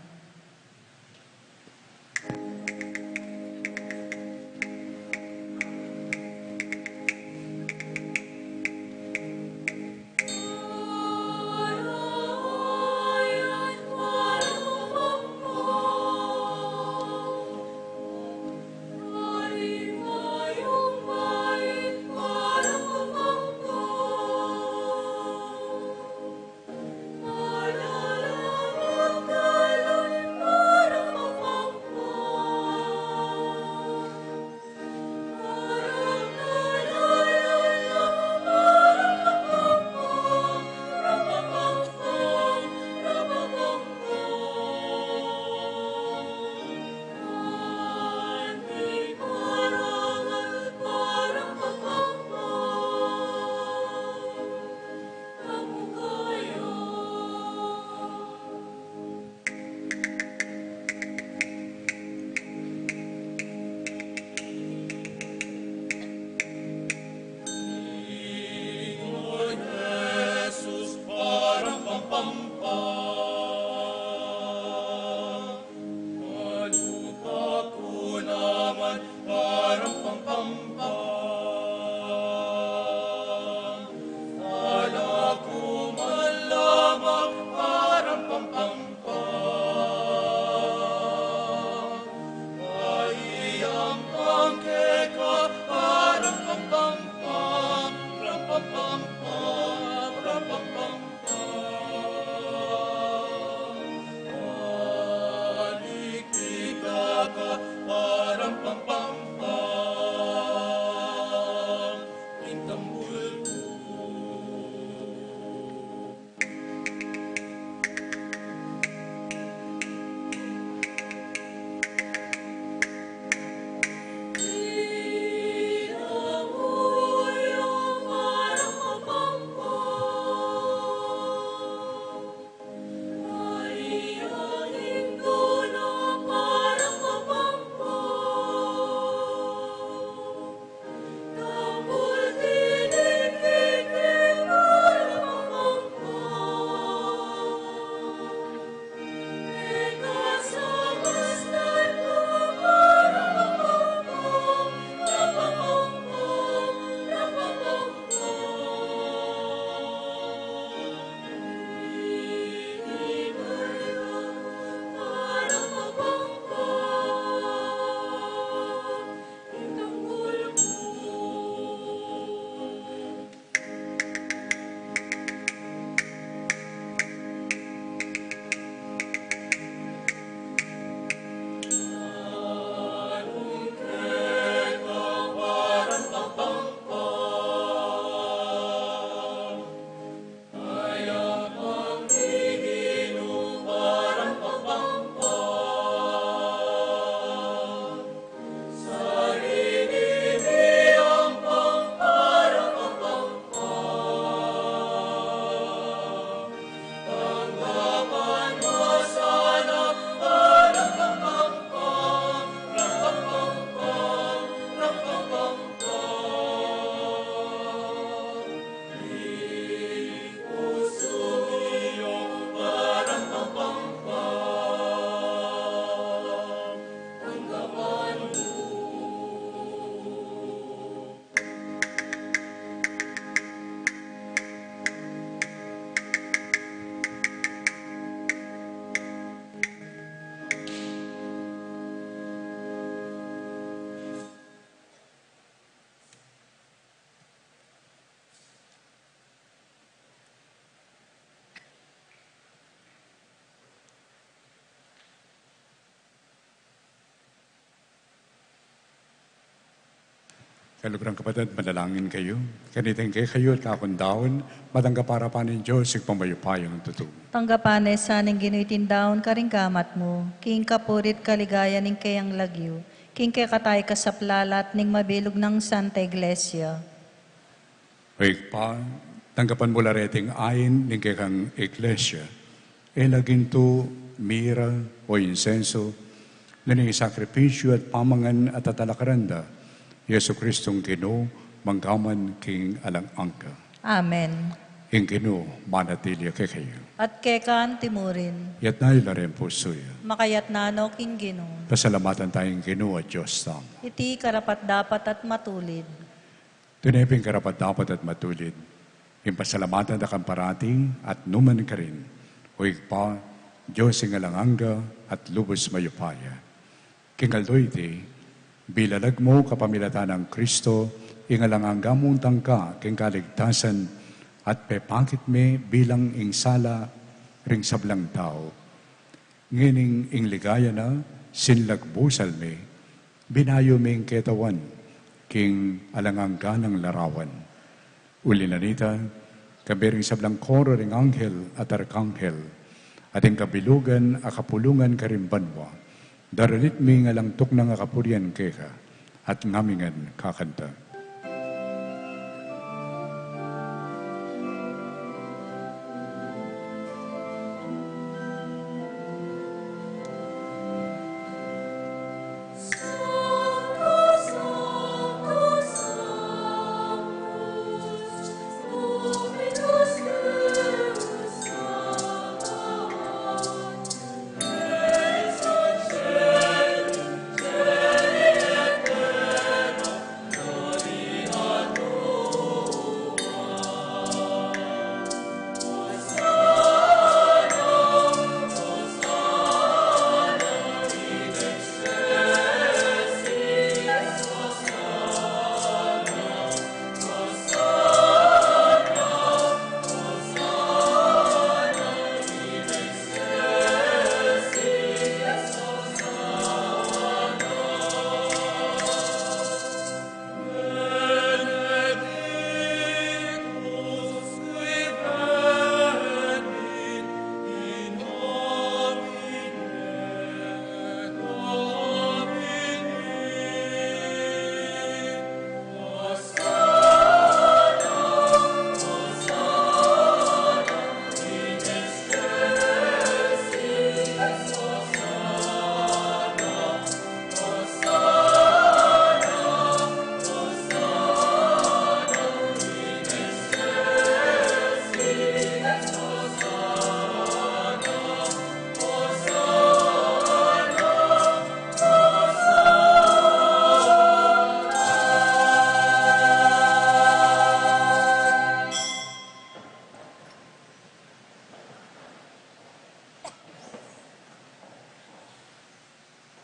Kaluguran kapatad, manalangin kayu. Kanitang kekayu at kakundaun, matanggap para pa ning Dios, Ibpang mayupayang tutu. Tanggapan na sa ning Ginu iting daun karing gamat mu, king kapurian at kaligayan ning keyang lagyu, king kekatamu ing kasaplalan ning mabilug nang Santa Iglesia. O Ibpa, tanggapan mu la reting ain ning kekang Iglesia, e la gintu, mira, o insenso, nune ing sakripisyu at pamangan a tatalakaran da i Jesucristong Ginu, mangga man king alang angga. Amen. Ing Ginu manatili ya kekayu. At keka naman murin. Itas yu la ring pusu yu. Makatas na no king Ginu. Pasalamatan taya ing Ginu a Dios tamu. Iti karapat-dapat at matulid. Tune pin karapat-dapat at matulid, ing pasalamatan da ka parati at nu man karin, O Ibpa, Dios ning alang angga at lubus mayupaya. King aldo iti, bilalag mu kapamilatan nang Cristo ing alang angga mung tangka king kaligtasan, at pepakit me bilang ing sala ring sablang tau. Ngening ing ligaya na, sinlagbu salmi, binayu ming ketawan king alang angga nang larawan. Uli na nita, kayabe ring sablang koro ring anghel at arkanghel, at ing kabilugan a kapulungan karing banua, daralit mi ing alang tuknang a kapurian keka, at ngami ngan kakanta.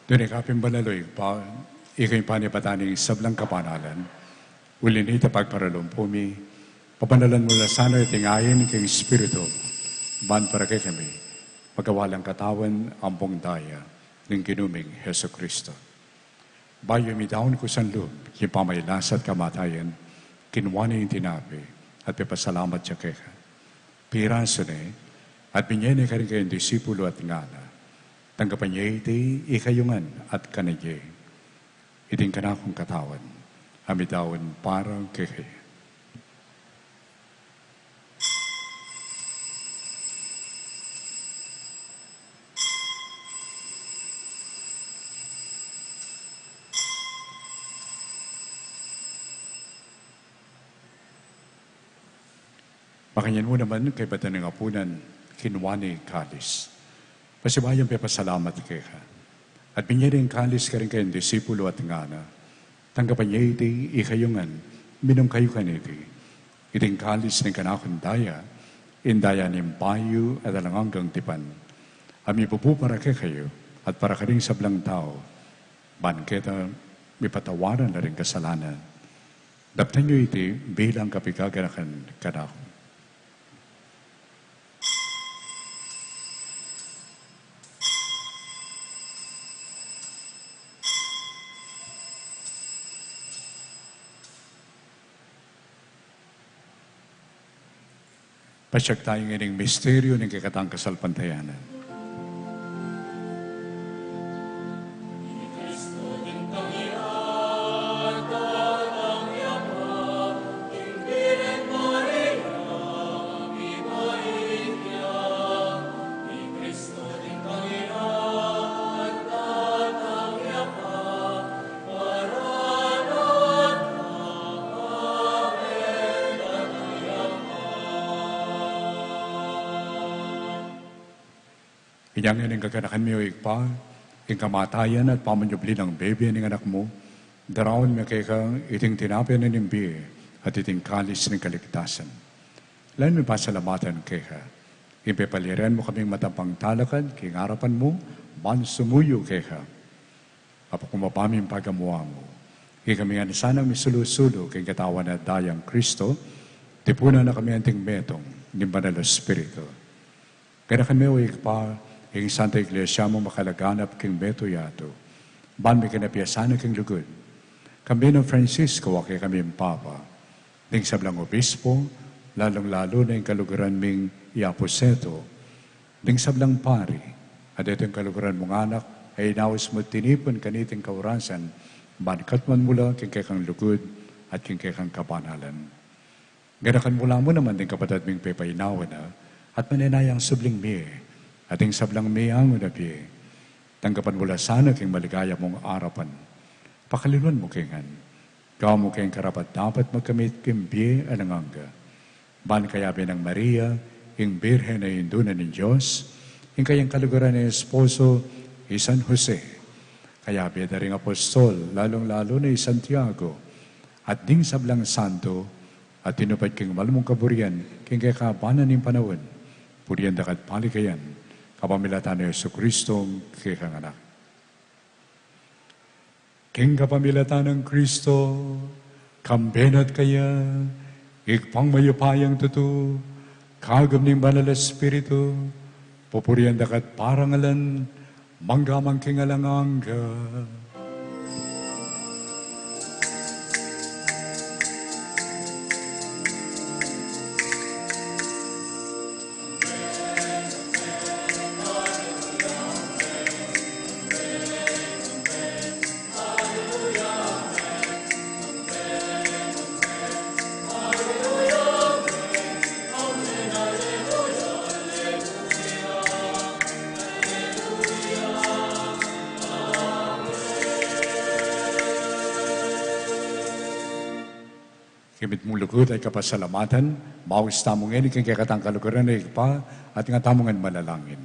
Tune ka pin banal, O Ibpa, ika ing panibatan ning sablang kapanalan. Uli na nita, pagparalumpu mi, pabanalan mu la sana iting ain king Espiritu, ban para kekami maging katawan ampong daya ning Ginu ming Jesucristo. Bayu midaun kusang lub king pamagkasakit at kamatayan, kinua ne ing tinape at pepasalamat ya keka. Pirasu ne at binye ne karing kayang disipulu at ngana: Tanggapan ye iti ikayu ngan at kanan ye. Iti ing kanakung katawan a midaun para kekayu. Makanyan mu naman, kaybat da ning apunan, kinua ne ing kalis. Pasibayu yang pepasalamat keka at binye ne ing kalis karing kayang disipulu at ngana: Tanggapan ye iti ikayu ngan, minum kayu kaniti. Iti ing kalis ning kanakung daya, ing daya ning bayu at alang anggang tipan, a mibubu para kekayu at para karing sablang tau, ban keta mipatawaran la ring kasalanan. Daptan yu iti bilang kapaganakan kanaku. Pasiag tamu ngening misteryu ning kekatang kasalpantayanan. Inya ngeni ing gaganakan mi, o Ibpa, ing kamatayan at pamanyubli nang bibie ning Anak mu, daraun mi keka iting tinape ning bie at iting kalis ning kaligtasan. Lalu mi pasalamatan keka ing pepaliran mu kaming matampang talakad king arapan mu, ban sumuyu keka. Apu ku, mabie ing pagamuan mu, ikami ngan sanang misulu-sulu king Katawan at Dayang Kristo, tipunan na kami anting metung ning Banal a Espiritu. Ganakan mu, o Ibpa, ing Santa Iglesia mu makalaganap king metung yatu, ban mikiabe sana king lugud. Kambe nang Francisco a kekaming Papa, ding sablang obispo, lalung-lalu na ing kaluguran ming i Aposeto, ding sablang pari, at detang kaluguran mung anak a inaus mu tinipun kaniting kaurasan, ban katmuan mu la king kekang lugud at king kekang kabanalan. Ganakan mu la mu naman ding kapatad ming pepainawa na, at manenayang subling mie, at ding sablang meangu na bie, tanggapan mu la sana king maligaya mung arapan. Pakaluluan mu kami ngan, gawan mu kaming karapat-dapat magkamit king bie alang angga. Ban kayabe nang Maria, ing Birhen a Indu na ning Dios, ing kayang kaluguran a esposo, i San Jose, kayabe da ring apostol, lalung-lalu na i Santiago, at ding sablang santo a tinupad king mal mung kaburian king kekaban ning panaun, purian da ka at paligayan, kapamilatan nang Jesucristo, kekang Anak. King kapamilatan nang Kristo, kambe na at kaya, Ibpang mayupayang tutu, kagum ning Banal a Espiritu, pupurian da ka at parangalan, mangga man king alang angga. King mitmung lugud at kapasalamatan, maus tamu ngeni king kekatang kaluguran a Ibpa, at nga tamu ngan manalangin.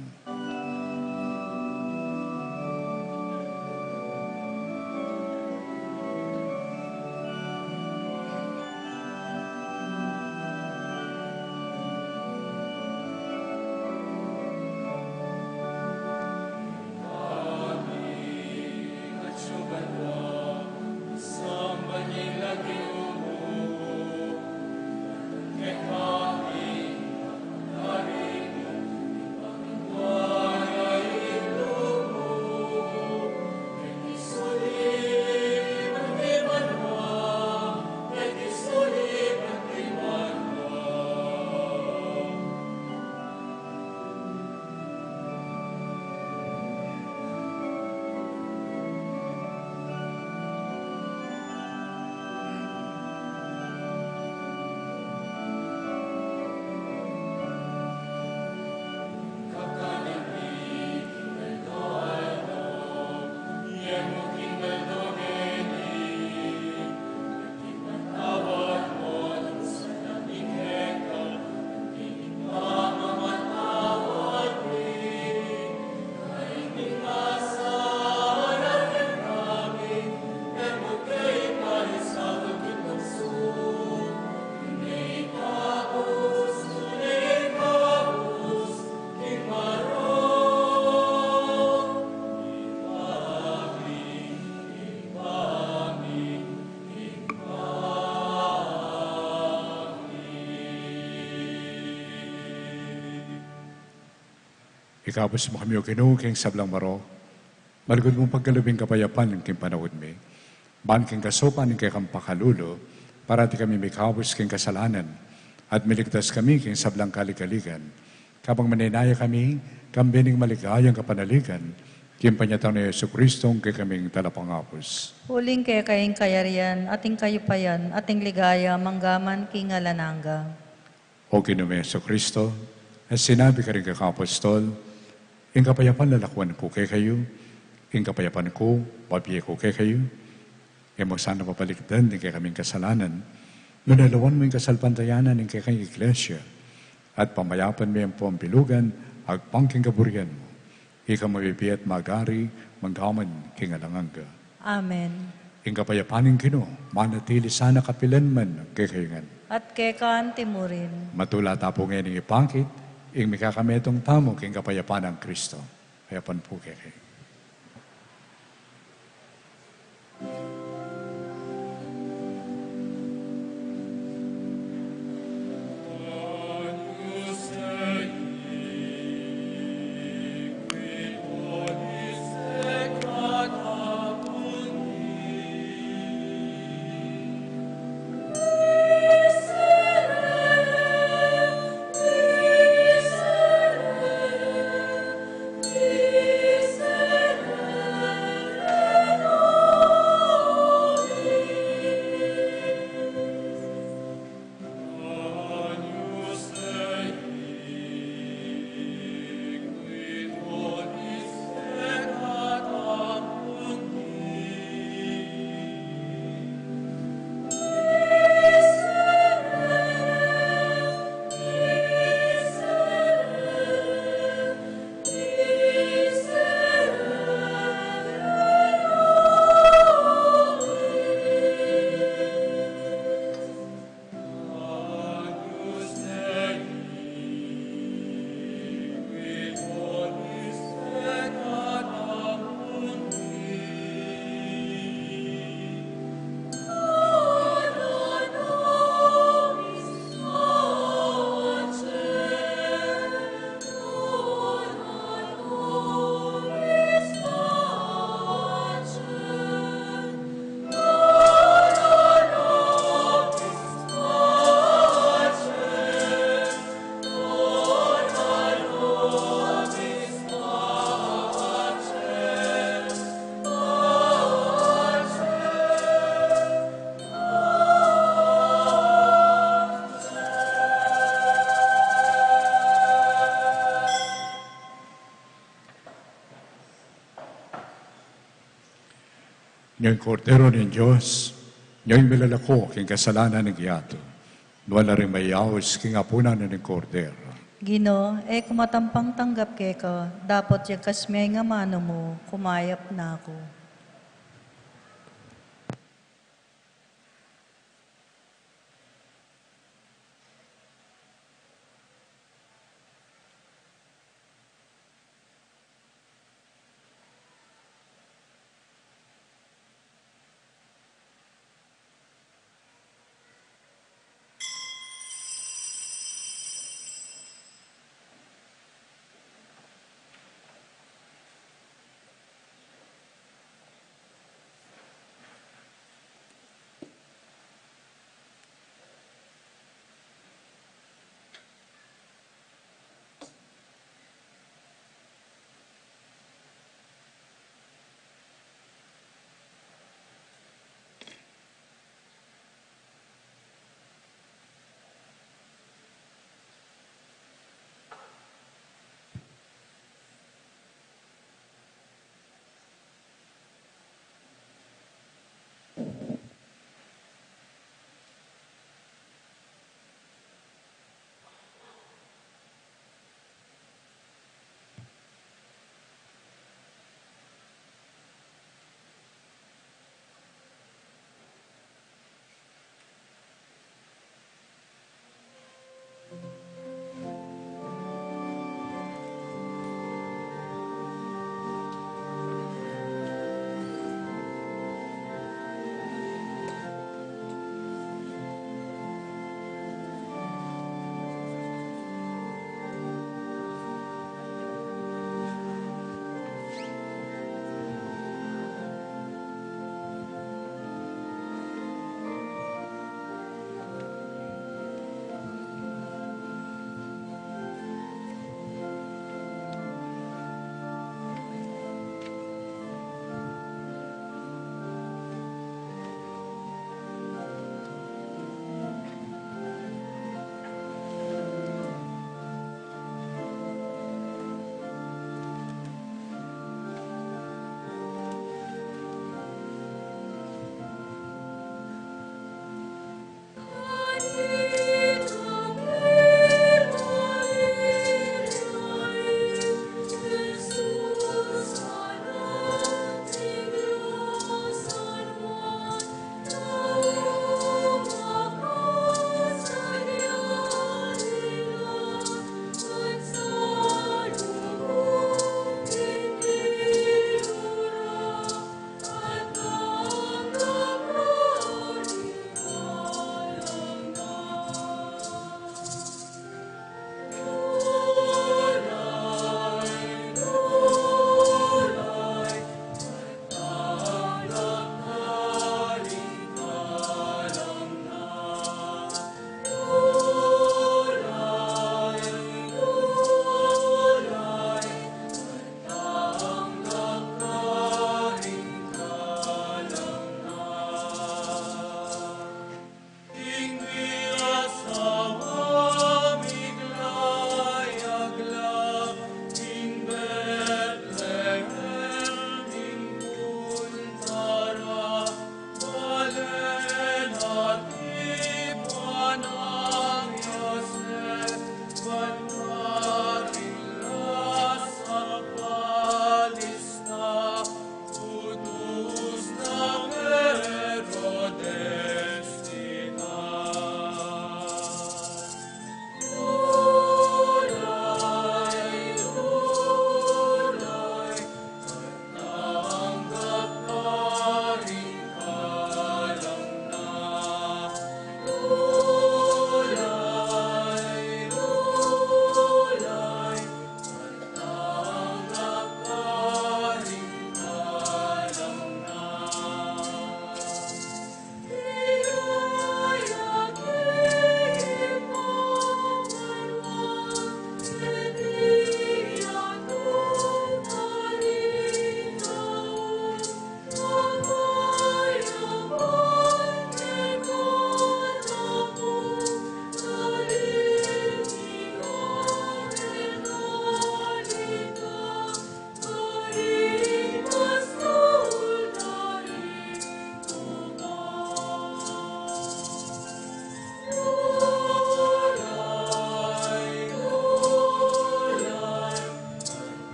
Ikabus mu kami, O Ginu, king sablang marok, malugud mung pagkalub ing kapayapan king panaun mi. Ban king kasaupan ning kekang pakalulu, parati kami mikabus king kasalanan, at miligtas kami king sablang kaligaligan. Kabang manenaya kami, kambe ning maligayang kapanaligan, king panyatang nang Jesucristo, ing kekaming talapangabus. Uling keka ing kayarian, at ing kayupayan, at ing ligaya, mangga man king alang angga. O Ginu ming Jesucristo, a sinabi mu karing kekang apostol, ing kapayapan lalakuan ku kekayu, ing kapayapan ku, bibie ku kekayu, e mu sana pabalikdan ing kekaming kasalanan, nune lawan mu ing kasalpantayanan ning kekang Iglesia, at pamayapan me ampong bilugan, agpang king kaburian mu. Ika mabibie at magari, mangga man king alang angga. Amen. Ing kapayapan ning Ginu, manatili sana kapilan man kekayu ngan. At keka anti mu rin. Matula ta pu ngeni ipakit, ing mikakametung tamu king kapayapan nang Kristo. Kapayapan pu kekayu. Nya ing Kordero ning Dios, nya ing milalako king kasalanan ning yatu. Nuan la ring mayayaus king apunan ning Kordero. Ginu, e ku matampang tanggap keka, dapot yagkas me ing amanu mu, kumayap na ku.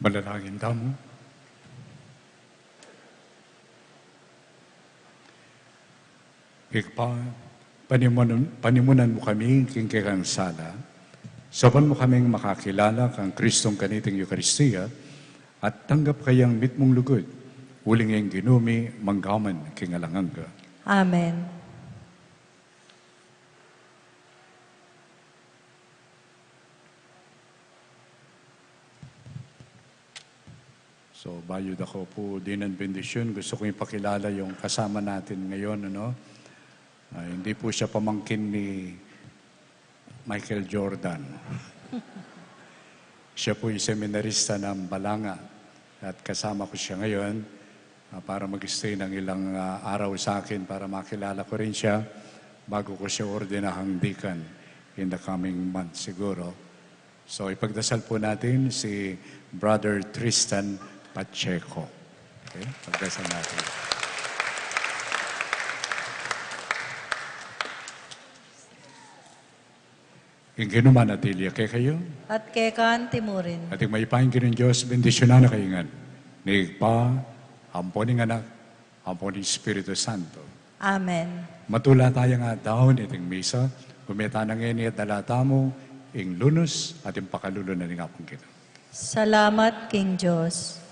Manalangin tamu. Ibpa, panimunan, panimunan mu kami king kekang sala, saupan mu kaming makakilala kang Kristong kaniting Eukaristia, at tanggap kayang mitmung lugud, uling ing Ginu mi manggaman king alang angga. Amen. So, bayu da ko pu dinan bendisyun, gusto kong ipakilala yung kasama natin ngayon, ano? Ah, hindi po siya pamangkin ni Michael Jordan. Siya po'y seminarista ng Balanga at kasama ko siya ngayon, ah, para mag-stay ng ilang, ah, araw sa akin para makilala ko rin siya bago ko siya ordinahang deacon in the coming month siguro. So, ipagdasal po natin si Brother Tristan Pacheco. Okay? Pagdasal natin. Ing Ginu manatili ya kekayu. At keka mu rin. At ing mayupayang Ginung Dios, bendisyunan na kayu ngan ning Ibpa, ampon ning Anak, ampon ning Espiritu Santo. Amen. Matula taya nga daun iting misa, kumita na ngeni at dala tamu ing lunus at ing pakalulu na ning Apung Ginu. Salamat king Dios.